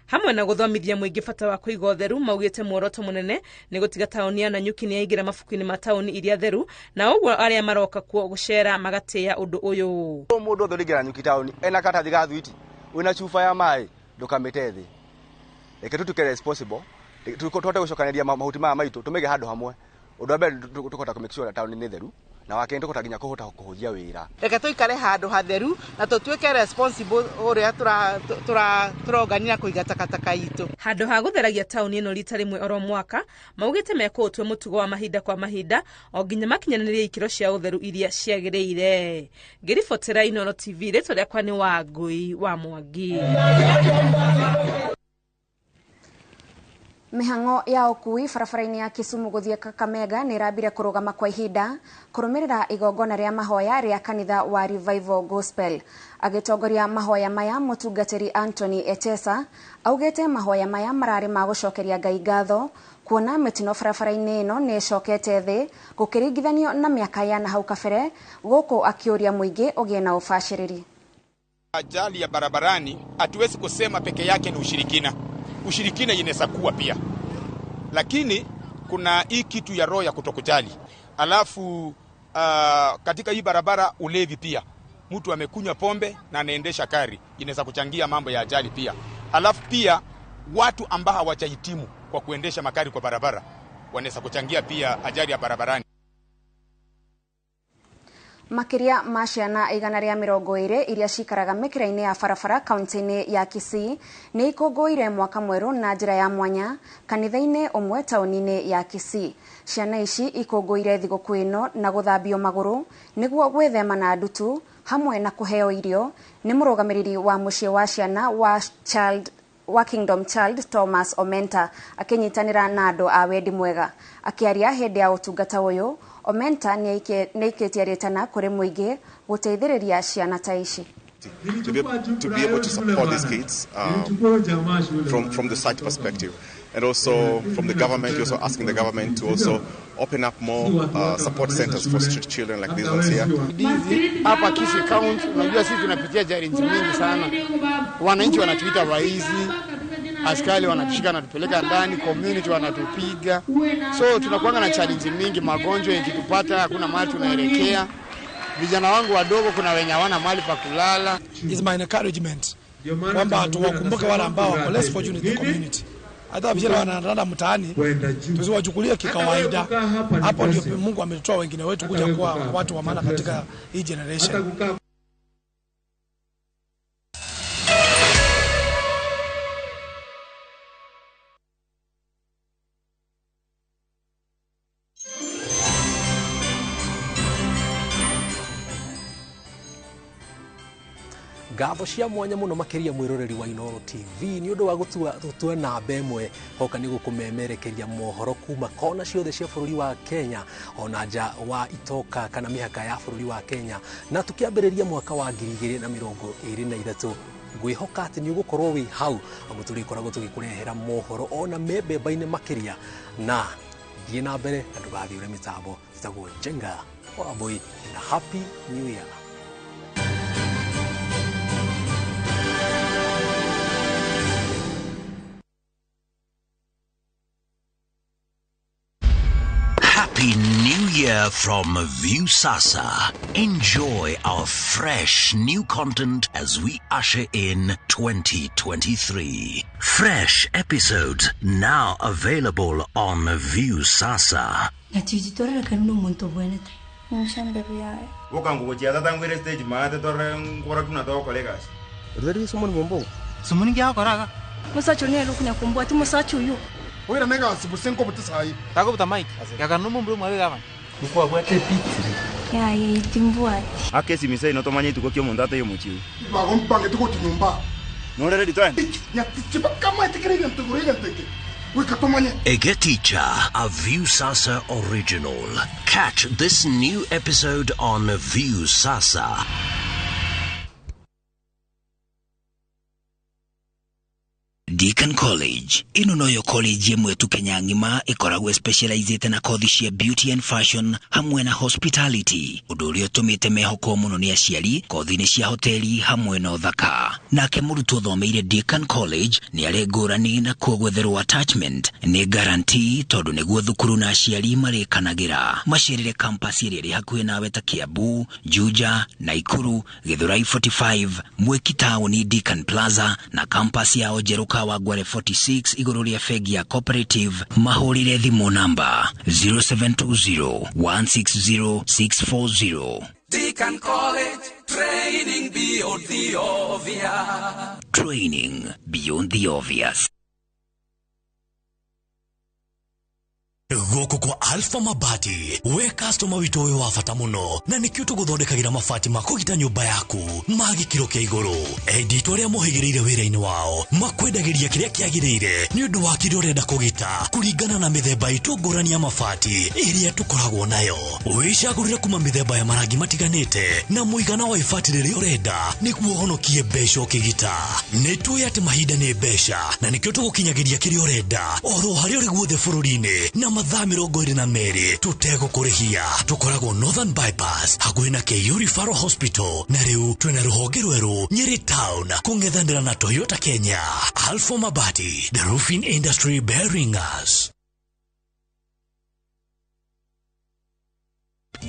Hamwe na gũthomithia mũingĩ bata wa kũiga ũtheru, maugĩte muoroto mũnene nĩ gũtiga taũni ya Nanyuki nĩ yaingĩra mabuku-inĩ ma taũni iria theru, na ũguo arĩa maroka kuo gũcera magatĩĩa ũndũ ũyũ. Mũndũ wothe ũrĩingĩra Nanyuki taũni ena karatathi ga thwiti wĩna cuba ya maĩ ndũkamĩte thĩ. Reke tũtuĩke responsible, tũhote gũcokanĩria mahuti maya maitũ tũmaige handũ hamwe. Ũndũ wa mbere tũkũhota kũ make sure taũni nĩ theru, na wa kerĩ tũkũhota nginya kũhota kũhũthia wĩra. Reke tũikare handũ hatheru na tũtuĩke responsible ũrĩa tũrongania kũiga takataka itũ. Handũ ha gũtheragia taũni ĩno rita rĩmwe oro mwaka, maugĩte mekũũtua mũtugo wa mahinda kwa mahinda o nginya makinyanĩrie ikĩro cia ũtheru iria ciagĩrĩire. Ngĩribotera Inooro TV, rĩtwa rĩakwa nĩ Wangũi wa Mwangi. Mĩhang'o ya ũkui barabara-inĩ ya Kisumu gũthiĩ Kakamega nĩ ĩrambire kũrũgama kwa ihinda kũrũmĩrĩra igongona rĩa mahoya rĩa kanitha wa Revival Gospel. Agĩtongoria mahoya maya, mũtungatĩri Anthony Etesa augĩte mahoya maya mararĩ ma gũcokeria Ngai ngatho kuona mĩtino barabara-inĩ ĩno nĩ ĩcokete thĩ gũkĩringithanio na mĩaka ya na hau kabere, gũkũ akĩũria mũingĩ ũgĩe na ũbacĩrĩri. Ajali ya barabarani hatuwezi kusema peke yake ni ushirikina. Ushirikina inaweza kuwa pia, lakini kuna hii kitu ya roho ya kutokujali. Alafu katika hii barabara ulevi pia, mtu amekunywa pombe na anaendesha gari, inaweza kuchangia mambo ya ajali pia. Alafu pia watu ambao hawajahitimu kwa kuendesha magari kwa barabara wanaweza kuchangia pia ajali ya barabarani. Makiria ma ciana 120 iria cikaraga mĩkĩra-inĩ ya barabara kaunti-inĩ ya Kisii nĩ ikũngũĩire mwaka mwerũ na njĩra ya mwanya kanitha-inĩ ũmwe taũni-inĩ ya Kisii. Ciana ici ikũngũĩire thigũkũ ĩno na gũthambio magũrũ nĩguo gwĩthema na ndutu hamwe na kũheo irio nĩ mũrũgamĩrĩri wa mũciĩ wa ciana wa Kingdom Child Thomas Omenta akĩnyitanĩra na andũ a wendi mwega. Akĩaria hĩndĩ ya ũtungata ũyũ, Omenta nĩ aikĩtie rĩtana kũrĩ mũingĩ gũteithĩrĩria ciana ta ici. To be able to support these kids from the site perspective, and also from the government, you're also asking the government to also open up more support centers for street children like these ones here. Hapa Kisii County, unajua sisi tunapitia challenge mingi sana. Wananchi wanatuita waizi, askari wanatushika na tupeleka ndani, community wanatupiga. So tunakuwa na challenge mingi, magonjwa ikitupata hakuna mahali tunaelekea. Vijana wangu wadogo kuna wenye hawana mahali pa kulala. Is my encouragement kwamba tuwakumbuke wale ambao wako less fortunate in the community. Hata vijana wanaandana mtaani tusiwachukulie kikawaida. Hapo ndio Mungu ametutoa wengine wetu kuja kuwa watu wa maana katika hii generation. Ngatho cia mwanya muno makiria mwiroreri wa Inooro TV ni undu wa gutua namba ĩmwe hoka ni gukumemerekeria mohoro kuma kona ciothe cia bururi wa Kenya ona nja wa itoka kana mĩhaka ya bururi wa Kenya. Na tukiambĩrĩria mwaka wa 2023 ngwĩhoka atĩ nĩ ũgũkorwo wĩ hau amu tũrĩkoragwo tũgĩkũrehera mohoro ona me mbemba-inĩ makĩria. Na thiĩ na mbere na ndũgathiũre mĩtambo. Tũtagwo Njenga Wambui na Happy New Year. Happy New Year from Viusasa. Enjoy our fresh new content as we usher in 2023. Fresh episodes now available on Viusasa. Egeticha, a Viusasa original. Catch this new episode on Viusasa. Deacon College ino noyo college ĩmwe tu Kenya ng'ima ĩkoragwo specialized na kothi cia beauty and fashion hamwe na hospitality, ũndũ ũrĩa ũtũmĩte mehokwo mũno nĩ aciari kothi-inĩ cia hoteli hamwe na ũthaka. Nake mũrutwo ũthomeire Deacon College nĩ arĩ ngũrani na kuo gwetherwo attachment nĩ guarantee tondũ nĩguo thukuru na aciari marĩkanagĩra. Macerere campus ĩrĩa ĩrĩ hakuhĩ nawe ta Kiambu, Juja, Naikuru, Githurai 45, Mwiki Town, Deacon Plaza na campus yao njerũ Kawangware 46 igũrũ rĩa bengi ya Cooperative. Mahũrĩre thimũ namba 0720 160 640. Deacon College, training beyond the obvious. Training beyond the obvious. Gũkũ kwa Alpha Mabati, we customer witũ wĩ wa bata mũno, na nĩkĩo tũgũthondekagĩra mabati ma kũgita nyũmba yaku ma gĩkĩro kĩa igũrũ. Endi itũ arĩa mohĩgĩrĩire wĩra-inĩ wao makwendagĩria kĩrĩa kĩagĩrĩire nĩ ũndũ wa kĩrĩa ũrenda kũgita kũringana na mĩthemba itũ ngũrani ya mabati ĩrĩa tũkoragwo nayo. Wĩcagũrĩre kuma mĩthemba ya marangi matiganĩte na mũigana wa ibati rĩrĩa ũrenda nĩguo ũhonokie mbeca ũkĩgita. Nĩ tũĩ atĩ mahinda nĩ mbeca na nĩkĩo tũgũkinyagĩria kĩrĩa ũrenda oro harĩa ũrĩ guothe bũrũri-inĩ na mathaa 22 tũtegũkũrĩhia. Tũkoragwo Northern Bypass hakuhĩ na KU Referral Hospital, na rĩu twĩna rũhonge rwerũ Nyeri Town kũng'ethanĩra na Toyota Kenya. Alpha Mabati, the roofing industry bearing us.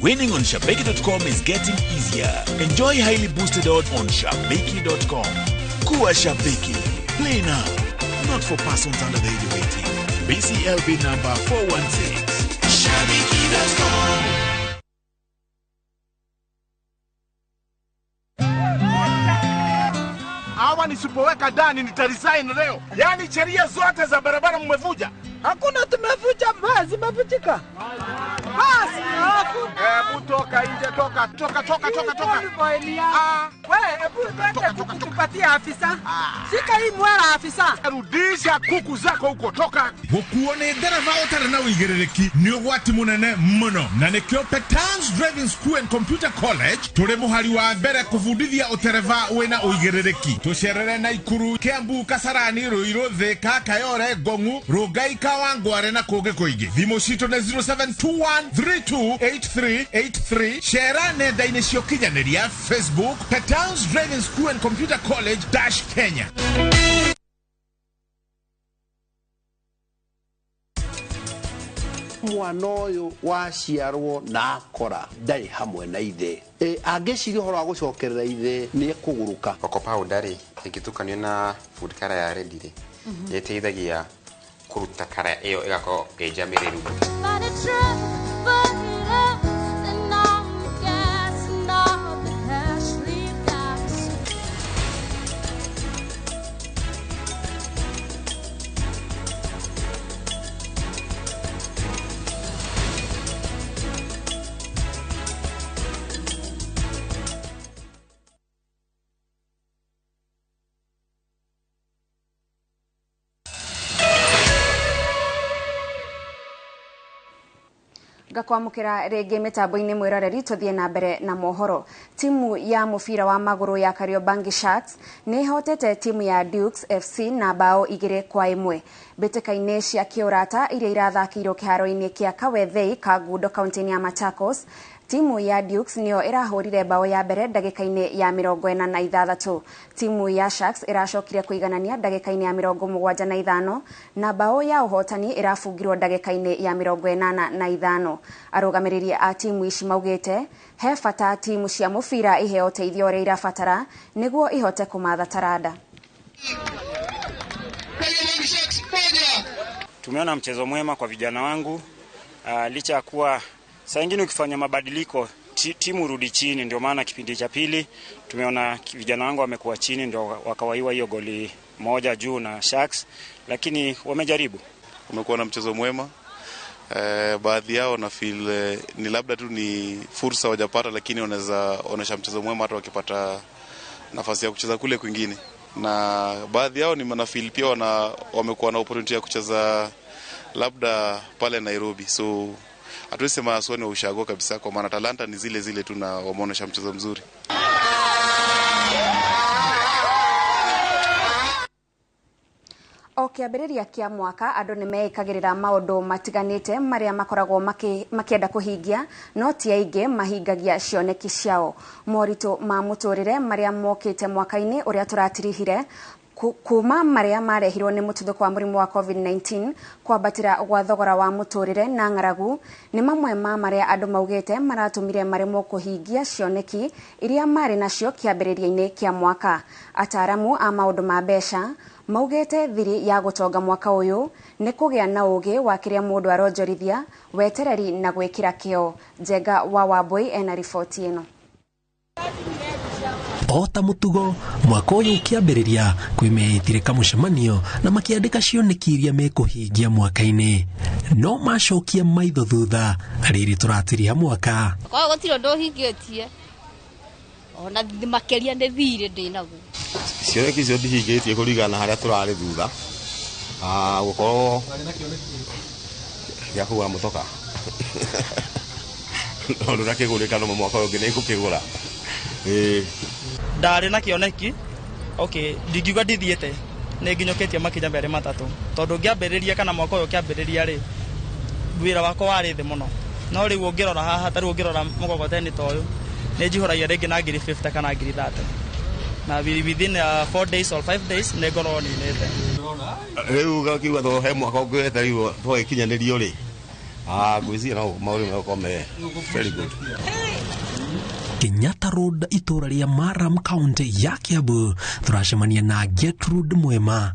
Winning on Shabiki.com is getting easier. Enjoy highly boosted odds on Shabiki.com. Kuwa Shabiki. Play now. Not for persons under the age of 18. BCLB number 416. Shabiki.com. Hawa nisipoweka ndani nitaresign leo. Yaani sheria zote za barabara mmevuja. Hakuna tumevuja, zimevutika. Basi hakuna. Hebu toka nje, toka toka toka toka toka. Wewe hebu twende kuku tupatie afisa. Shika hii mwera afisa. Rudisha kuku zako huko, toka. Gukuo nĩ ndereba ũtarĩ na ũigĩrĩrĩki nĩ ũgwati mũnene mũno, na nĩkĩo Petans Driving School and Computer College tũrĩ mũhari wa mbere kũbundithia ũtereba wĩna ũigĩrĩrĩki. Tũcerere Naikuru, Kiambu, Kasarani, Ruiru, Thika, Kayore, Ngong'u, Rongai, Kawangware na kũngĩ kũingĩ. Thimũ citũ nĩ 0721328383. Cera nenda-inĩ cia ũkinyanĩria Facebook Petans Driving School and Computer College - Kenya. Mwana ũyũ waciarwo na akora ndarĩ hamwe na ithe, angĩciria ũhoro wa gũcokerera ithe nĩ ekũgũrũka. Cocoa powder rĩ ĩngĩtukanio na food color ya red rĩ, ĩteithagia kũruta kara ĩyo ĩgakorwo ĩ njamĩrĩru. Ngakwamukira rĩngĩ mĩtambo-inĩ mwĩroreri tũthiĩ na mbere na mohoro. Timu ya mũbira wa magũrũ ya Kariobangi Sharks nĩ ĩhotete timu ya Dukes FC na bao 2-1 mbĩtĩka-inĩ cia kĩũrata iria irathakĩirwo kĩharo-inĩ kĩa Kawethei Kangundo kaunti-inĩ ya Machakos. Timu ya Dukes nĩyo ĩrahũrire bao ya mbere ndagĩka-inĩ ya 46. Timu ya Sharks ĩracokire kũiganania ndagĩka-inĩ ya 75 na bao ya ũhotani ĩrabungirwo ndagĩka-inĩ ya 85. Arũgamĩrĩri a timu ici maugĩte he bata timu cia mũbira iheo ũteithio ũrĩa irabatara nĩguo ihote kũmatha taranda. Tumeona mchezo mwema kwa vijana wangu, licha ya kuwa saa ingine ukifanya mabadiliko timu rudi chini, ndio maana kipindi cha pili tumeona vijana wangu wamekuwa chini, ndio wakawaiwa hiyo goli moja juu na Sharks, lakini wamejaribu. Umekuwa na mchezo mwema. Baadhi yao na feel ni labda tu ni fursa wajapata, lakini wanaweza onesha mchezo mwema hata wakipata nafasi ya kucheza kule kwingine. Na baadhi yao ni na feel pia wamekuwa na opportunity ya kucheza labda pale Nairobi. So hatuwezi sema sio ni ushago kabisa, kwa maana talanta ni zile zile tu na wameonesha mchezo mzuri. O kĩambĩrĩria kĩa mwaka andũ nĩ meĩkagĩrĩra maũndũ matiganĩte marĩa makoragwo makĩenda kũhingia, no ti aingĩ mahingagia cioneki ciao. Moritũ ma mũtũrĩre marĩa mokĩte mwaka-inĩ ũrĩa tũratirihire kuma marĩa marehirwo nĩ mũtuthũko wa mũrimũ wa COVID-19, kwambatĩra gwa thogora wa mũtũrĩre na ng'aragu nĩ mamwe ma marĩa andũ maugĩte maratũmire maremwo kũhingia cioneki iria marĩ nacio kĩambĩrĩria-inĩ kĩa mwaka. Ataaramu a maũndũ ma mbeca maugĩte thiri ya gũtonga mwaka ũyũ nĩ kũgĩa na ũgĩ wa kĩrĩa mũndũ aronjorithia, wetereri na gwĩkĩra kĩo. Njenga wa Wambui ena riboti ĩno. O ta mũtugo mwaka ũyũ ũkĩambĩrĩria, kwĩmeĩtire kamũcemanio na makĩandĩka cioneki iria mekũhingia mwaka-inĩ, no macokia maitho thutha rĩrĩ tũratiriha mwaka. Kwa gũtirĩ ũndũ ũhingĩtie ona makĩria nĩ thirĩ ndĩnaguo. Cioneki icio ndihingĩtie kũringana na harĩa tũrarĩ thutha gũkorwo gĩa kũgũra mũtoka tondũ ndakĩgũrĩka no mwaka ũyũ ũngĩ nĩ ngũkĩgũra. Ndarĩ na kĩoneki, okay, ndingiuga ndithiĩte, nĩ nginyũkĩtie makinya merĩ matatũ, tondũ ngĩambĩrĩria kana mwaka ũyũ ũkĩambĩrĩria rĩ, wĩra wakwa warĩ thĩ mũno, no rĩu ũngĩrora haha, ta rĩu ũngĩrora mũgogoteni ta ũyũ, nĩ njihũragia rĩngĩ na ngiri 50 kana ngiri 30, na within 4 days or 5 days nĩ ngorwo ninĩte. Rĩu gakiuga to he mwaka ũngĩ wetereirwo twagĩkinyanĩrio rĩ, ngwĩciria no maũndũ megũkorwo me very good. Kenyatta Road itũra rĩa Maram County ya Kiambu tũracemania na Gertrude Mwema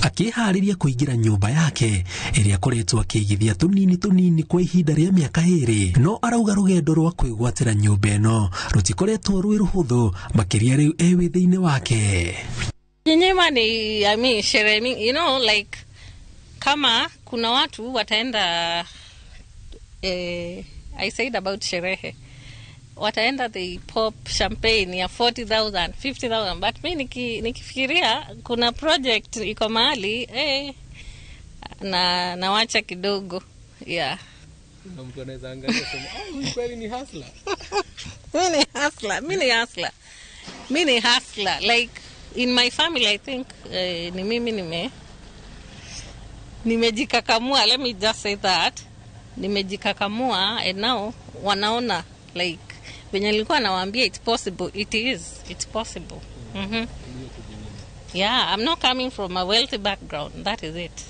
akĩharĩria kũingĩra nyũmba yake ĩrĩa akoretwo akĩigithia tũnini tũnini kwa ihinda rĩa mĩaka 2, no arauga rũgendo rwa kwĩgwatĩra nyũmba ĩno rũtikoretwo rwĩ rũhũthũ makĩria rĩu e wĩthĩ-inĩ wake. Kinyima ni, I mean, sherehe, you know, like kama kuna watu wataenda, I said about sherehe, wataenda they pop champagne ya 40,000, 50,000, but mi nikifikiria kuna project iko mahali, na nawacha kidogo, yeah. Na mtu anaweza angalia sema, oh, huyu kweli ni hustler. Mi ni hustler. Like in my family I think ni mimi nimejikakamua, let me just say that. Nimejikakamua and now wanaona like venye nilikuwa nawaambia it's possible, it is, it's possible. Mm-hmm. Yeah, I'm not coming from a wealthy background, that is it.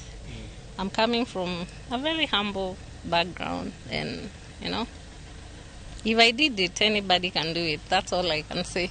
I'm coming from a very humble background and, you know, if I did it, anybody can do it. That's all I can say.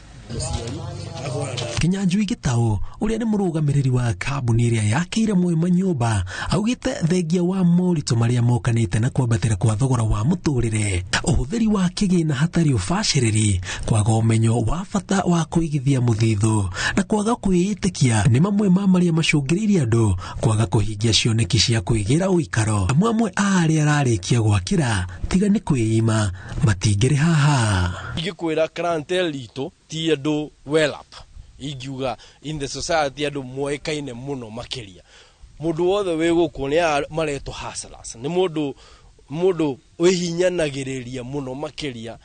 Kinyanjui Gitau ũrĩa nĩ mũrũgamĩrĩri wa kambuni ĩrĩa yakĩire Mwema nyũmba augĩte thengia wa moritũ marĩa mokanĩte na kwambatĩra kwa thogora wa mũtũrĩre, ũhũthĩri wa kĩgĩna hatarĩ ũbacĩrĩri, kwaga ũmenyo wa bata wa kũigithia mũthithũ na kwaga kwĩĩtĩkia nĩ mamwe ma marĩa macũngĩrĩirie andũ kwaga kũhingia cioneki cia kwĩgĩra ũikaro. Amwe amwe a arĩa ararĩkia gwakĩra tiga nĩ kwĩima matingĩrĩ haha. Ingĩkwĩra clientele itũ ti andũ well up, ingiuga in the society andũ moĩkaine mũno makĩria. Mũndũ wothe wĩ gũkũ nĩ maretwo hustlers, nĩ mũndũ wĩhinyanagĩrĩria mũno makĩria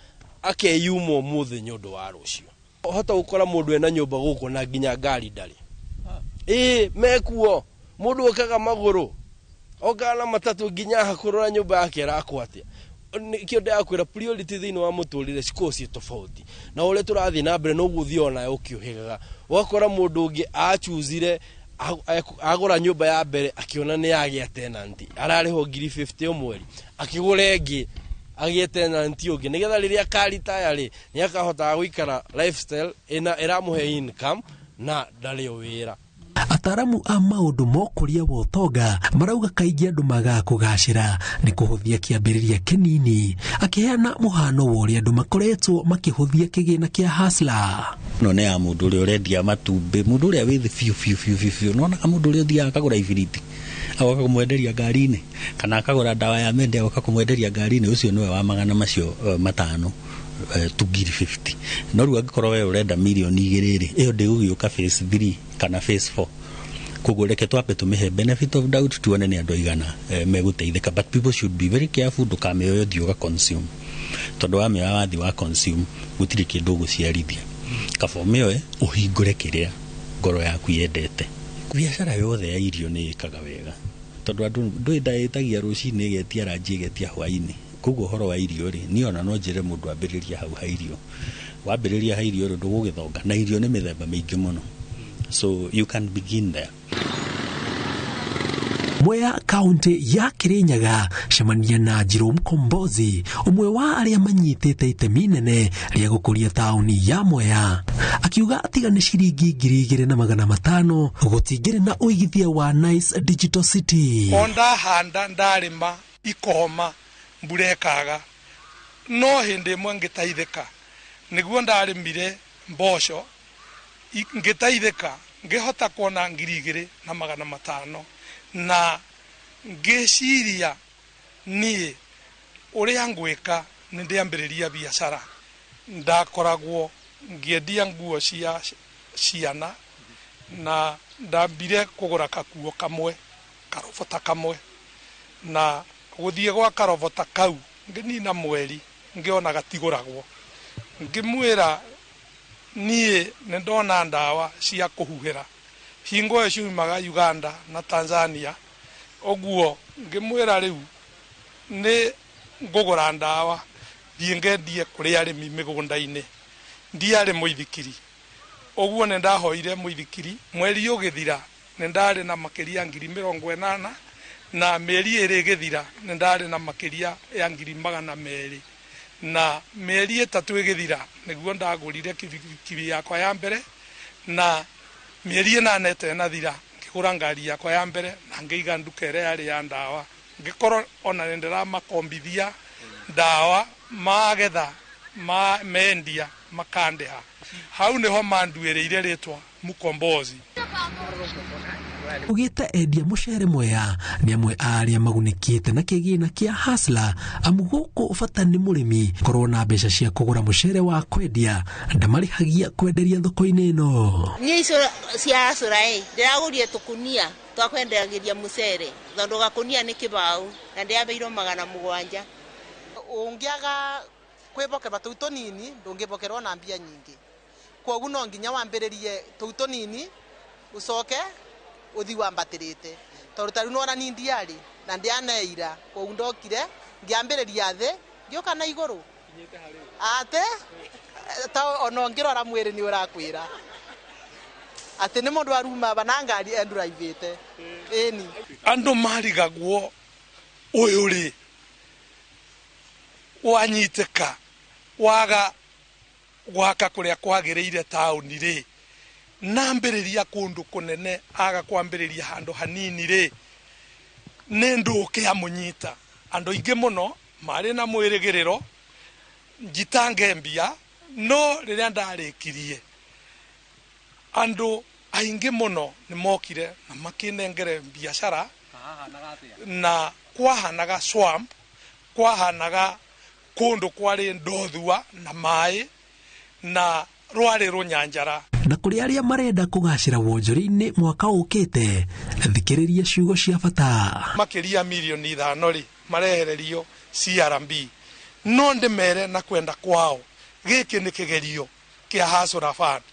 akeyuma ũmũthĩ nĩ ũndũ wa rũciũ. Hota gũkora mũndũ ena nyũmba gũkũ na nginya ngari ndarĩ. Ĩĩ mekuo, mũndũ okaga magũrũ okaga na matatũ nginya hakũrora nyũmba yake ĩrakwo atĩa. Nikio ndakwĩra priority thĩinĩ wa mũtũrĩre cikoragwo ciĩ tofauti na ũrĩa tũrathiĩ na mbere noguo ũthiaga nayo ũkĩũhĩgaga. Ũgakora mũndũ ũngĩ achuzire agũra nyũmba ya mbere akĩona nĩ yagĩa tenant, ararĩhwo ngiri 50 o mweri, akĩgũra ĩngĩ agĩe tenant ũngĩ, nĩgetha rĩrĩa akaritaya rĩ nĩ akahotaga gũikara lifestyle ĩramũhe income na ndarĩ o wĩra. Ataramu a maũndũ ma ũkũria wa ũtonga marauga kaingĩ andũ magaga kũgacĩra nĩ kũhũthia kĩambĩrĩria kĩnini, akĩheana mũhano wa ũrĩa andũ makoretwo makĩhũthia kĩgĩna kĩa hustler. No nĩ ya mũndũ ũrĩa ũrendia matumbĩ, mũndũ ũrĩa wĩ thĩ biũ biũ biũ biũ biũ. Nĩwonaga mũndũ ũrĩa ũthiaga akagũra ibiriti agoka kũmwenderia ngari-inĩ, kana akagũra ndawa ya mende agoka kũmwenderia ngari-inĩ, ũcio nĩwe wa magana macio matano tu ngiri 50. No rĩu angĩkorwo we ũrenda mirioni 2 rĩ, ĩyo ndĩgũgĩũka phase 3 kana phase 4. Koguo reke twambe tũmĩhe benefit of doubt tuone nĩ andũ aigana megũteithĩka, but people should be very careful ndũkamĩoye ũthiĩ ũga consume, tondũ wamĩoya wathiĩ wa consume gũtirĩ kĩndũ ũgũciarithia. Kaba ũmĩoe ũhingũre kĩrĩa ngoro yaku yendete. Biacara yothe ya irio nĩ ĩkaga wega tondũ andũ ndũĩ ndaĩtagia rũcinĩ ĩgetia ranji ĩgetia hwainĩ. Koguo ũhoro wa irio rĩ, niĩ ona no njĩre mũndũ ambĩrĩrie hau ha irio. Wambĩrĩria ha irio rĩ, ndũgũgĩthonga, na irio nĩ mĩthemba mĩingĩ mũno, so you can begin there. Mwea kaunti ya Kirinyaga cemania na Njirũ Mkombozi, ũmwe wa arĩa manyitĩte itemi nene rĩa gũkũria taũni ya Mwea, akiuga tiga nĩ ciringi 2,500 gũtingĩrĩ na ũigithia wa Nice Digital City. O ndahanda ndarĩma ikoma mbura ĩkaga, no hĩndĩ ĩmwe ngĩteithĩka nĩguo ndarĩmire Mboco ngĩteithĩka ngĩhota kuona 2500 na ngĩciria niĩ ũrĩa ngwĩka nĩ ndĩambĩrĩria biacara. Ndakoragwo ngĩendia nguo cia ciana na ndambire kũgũra kakuo kamwe karobota kamwe na gũthiĩ gwa karobota kau ngĩnina mweri ngĩona gatigũragwo ngĩmwĩra niĩ nĩ ndona ndawa cia kũhuhĩra hingo ĩyo ciumaga Uganda na Tanzania ũguo ngĩmwĩra rĩu nĩ ngũgũra ndawa thiĩ ngendie kũrĩ arĩmi mĩgũnda-inĩ. Ndiarĩ mũithikiri ũguo nĩ ndahoire mũithikiri mweri ũgĩthira nĩ ndarĩ na makĩria 80,000 na mĩeri ĩrĩ ĩgĩthira nĩ ndarĩ na makĩria ya 200,000 na mĩeri 3 ĩgĩthira nĩguo ndagũrire kibikibi yakwa ya mbere na mĩeri 8 ĩtenathira ngĩgũra ngari yakwa ya mbere na ngĩiga nduka ĩrĩa yarĩ ya ndawa ngĩkorwo ona nĩ ndĩramakombithia ndawa magetha mendia makandĩha. Hau nĩho manduĩrĩire rĩtwa Mukombozi. Ugĩte endia mũcere Mwea nĩ amwe a arĩa magunĩkĩte na kĩgĩna kĩa Hustler amu gũkũ bata nĩ mũrĩmi korwo na mbeca cia kũgũra mũcere wa kwendia ndamarĩhagia kwenderia thoko-inĩ ĩno. Niĩ icio cia Hustler ĩ ndĩragũrire tũkunia twa kwendagĩria mũcere tondũ gakunia nĩ kĩbaũ na ndĩrabeirwo 700. Ũngĩaga kwĩbokerwa tũu tũnini ndũngĩbokerwo na mbia nyingĩ kwoguo no nginya wambĩrĩrie tũu tũnini ũcoke uthi wambatĩrĩte tondũ ta rĩu nĩwona ni ndiarĩ na ndianeira kwoguo ndokire ngĩambĩrĩria thĩ ngĩũka na igũrũ atĩ ta ona ũngĩrora mwĩrĩ nĩ ũrakwĩra atĩ nĩ mũndũ aruma aba na ngari enduraivĩte. Ĩni andũ marigagwo ũyũ rĩ wanyitĩka waga gwaka kũrĩa kwagĩrĩire taũni rĩ nambĩrĩria kũndũ kũnene aga kwambĩrĩria handũ hanini rĩ nĩ ndũke amũnyita. Andũ aingĩ mũno marĩ na mwĩrĩgĩrĩro njitange mbia no rĩrĩa ndarĩkirie andũ aingĩ mũno nĩ mokire na makĩnengere biacara na kwahanaga swamp kwahanaga kũndũ kwarĩ ndothua na maĩ na rwarĩ rũnyanjara. Na kũrĩ arĩa marenda kũgacĩra wonjoria-inĩ mwaka ũkĩte thikĩrĩria ciugo cia bata. Makĩria 5 million rĩ marehererio CRB no ndĩmere na kwenda kwao gĩkĩ nĩ kĩgerio kĩa Hustler Fund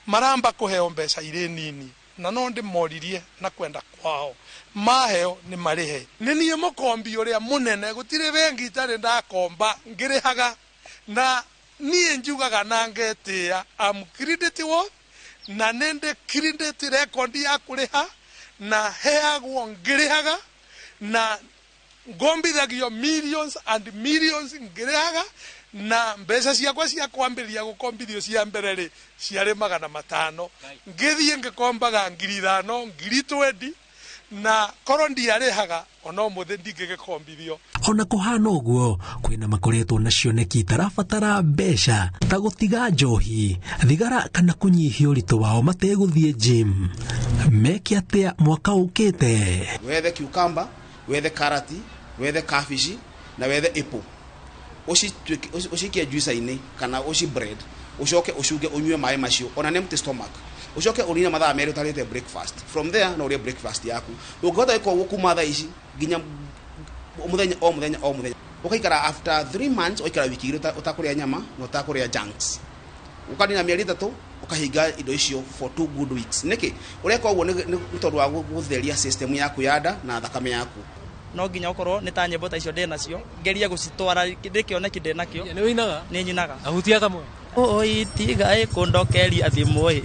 maramba kũheo mbeca irĩ nini na no ndĩmoririe na kwenda kwao maheo nĩ marĩhe. Nĩ niĩ mũkombi ũrĩa mũnene gũtirĩ bengi itarĩ ndakomba ngĩrĩhaga na niĩ njugaga na ngetĩa am credit worth na nĩ ndĩ credit record ya kũrĩha na heagwo ngĩrĩhaga na ngombithagio millions and millions ngĩrĩhaga na mbeca ciakwa cia kwambĩrĩria gũkombithio cia mbere rĩ ciarĩ 500 ngĩthiĩ ngĩkombaga 5,000 20,000 na korwo ndiarĩhaga ona ũmũthĩ ndingĩgĩkombithio. Ona kũhana ũguo kwĩna makoretwo na cioneki itarabatara mbeca ta gũtiga njohi thigara kana kũnyihia ũritũ wao mategũthiĩ gym. Meke atĩa mwaka ũkĩte? Wethe cucumber, wethe karati, wethe kabici na wethe apple ũcikie juice-inĩ kana ũci bread ũcoke ũcunge ũnyue maĩ macio ona nĩ empty stomach ũcoke ũrine mathaa 2 ũtarĩte breakfast. From there no ũrĩe breakfast yaku. Ũngĩhota gwĩka ũguo kuma thaa ici nginya mũthenya o mũthenya o mũthenya ũkaikara after 3 months ũgaikara wiki 2 ũtakũrĩa nyama na ũtakũrĩa junks ũkanina mĩeri 3 ũkahinga indo icio for 2 good weeks. Nĩkĩ ũreka ũguo? Nĩ tondũ wa gũtheria system yaku ya nda na thakame yaku. No nginya ũkorwo nĩ ta nyĩmbo ta icio ndĩ nacio ngerie gũcitwara ndĩ kĩoneki ndĩ nakĩo. Nĩ ũinaga? Nĩ nyinaga. Ahutia kamwe. Oi tiga ĩkũndokeria thimũ ĩ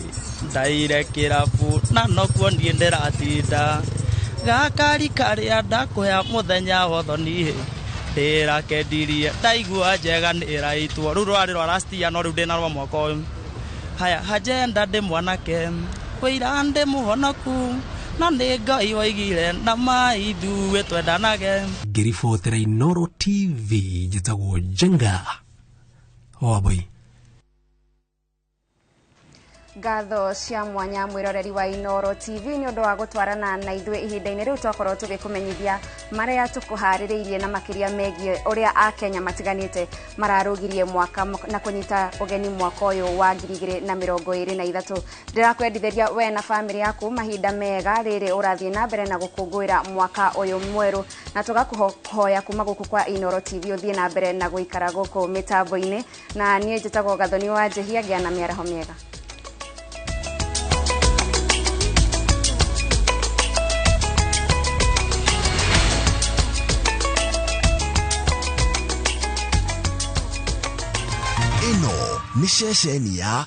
ndaire kĩrabu na nokuo niĩ ndĩratinda gakari karĩa ndakũhea mũthenya wothoni ĩ ndĩrakendirie ndaigua njega nĩ ĩraitwo. Rũu rwarĩ rwa last year no rĩu ndĩna rwa mwaka ũyũ. Haya hajenda ndĩ mwanake wĩira ndĩ mũhonoku na nĩ Ngai waigire na maithuĩ twendanage. Ngĩribotera Inooro TV njĩtagwo Njenga Wambui. Ngatho cia mwanya mwiroreri wa Inooro TV nĩ ũndũ wa gũtwarana na ithuĩ ihinda-inĩ rĩu twakorwo tũgĩkũmenyithia marĩa tũkũharĩrĩirie na makĩria megiĩ ũrĩa akenya matiganĩte mararũgirie mwaka na kũnyita ũgeni mwaka ũyũ wa 2023. Ndĩrakwendithĩria we na bamĩrĩ yaku mahinda mega rĩrĩ ũrathiĩ na mbere na gũkũngũĩra mwaka ũyũ mwerũ, na tũgakũhoya kuma gũkũ kwa Inooro TV ũthiĩ na mbere na gũikara gũkũ mĩtambo-inĩ. Na niĩ njĩtagwo Gathoni wa Njĩhia, ngĩa na mĩaraho mĩega. Ĩno nĩ ceceni ya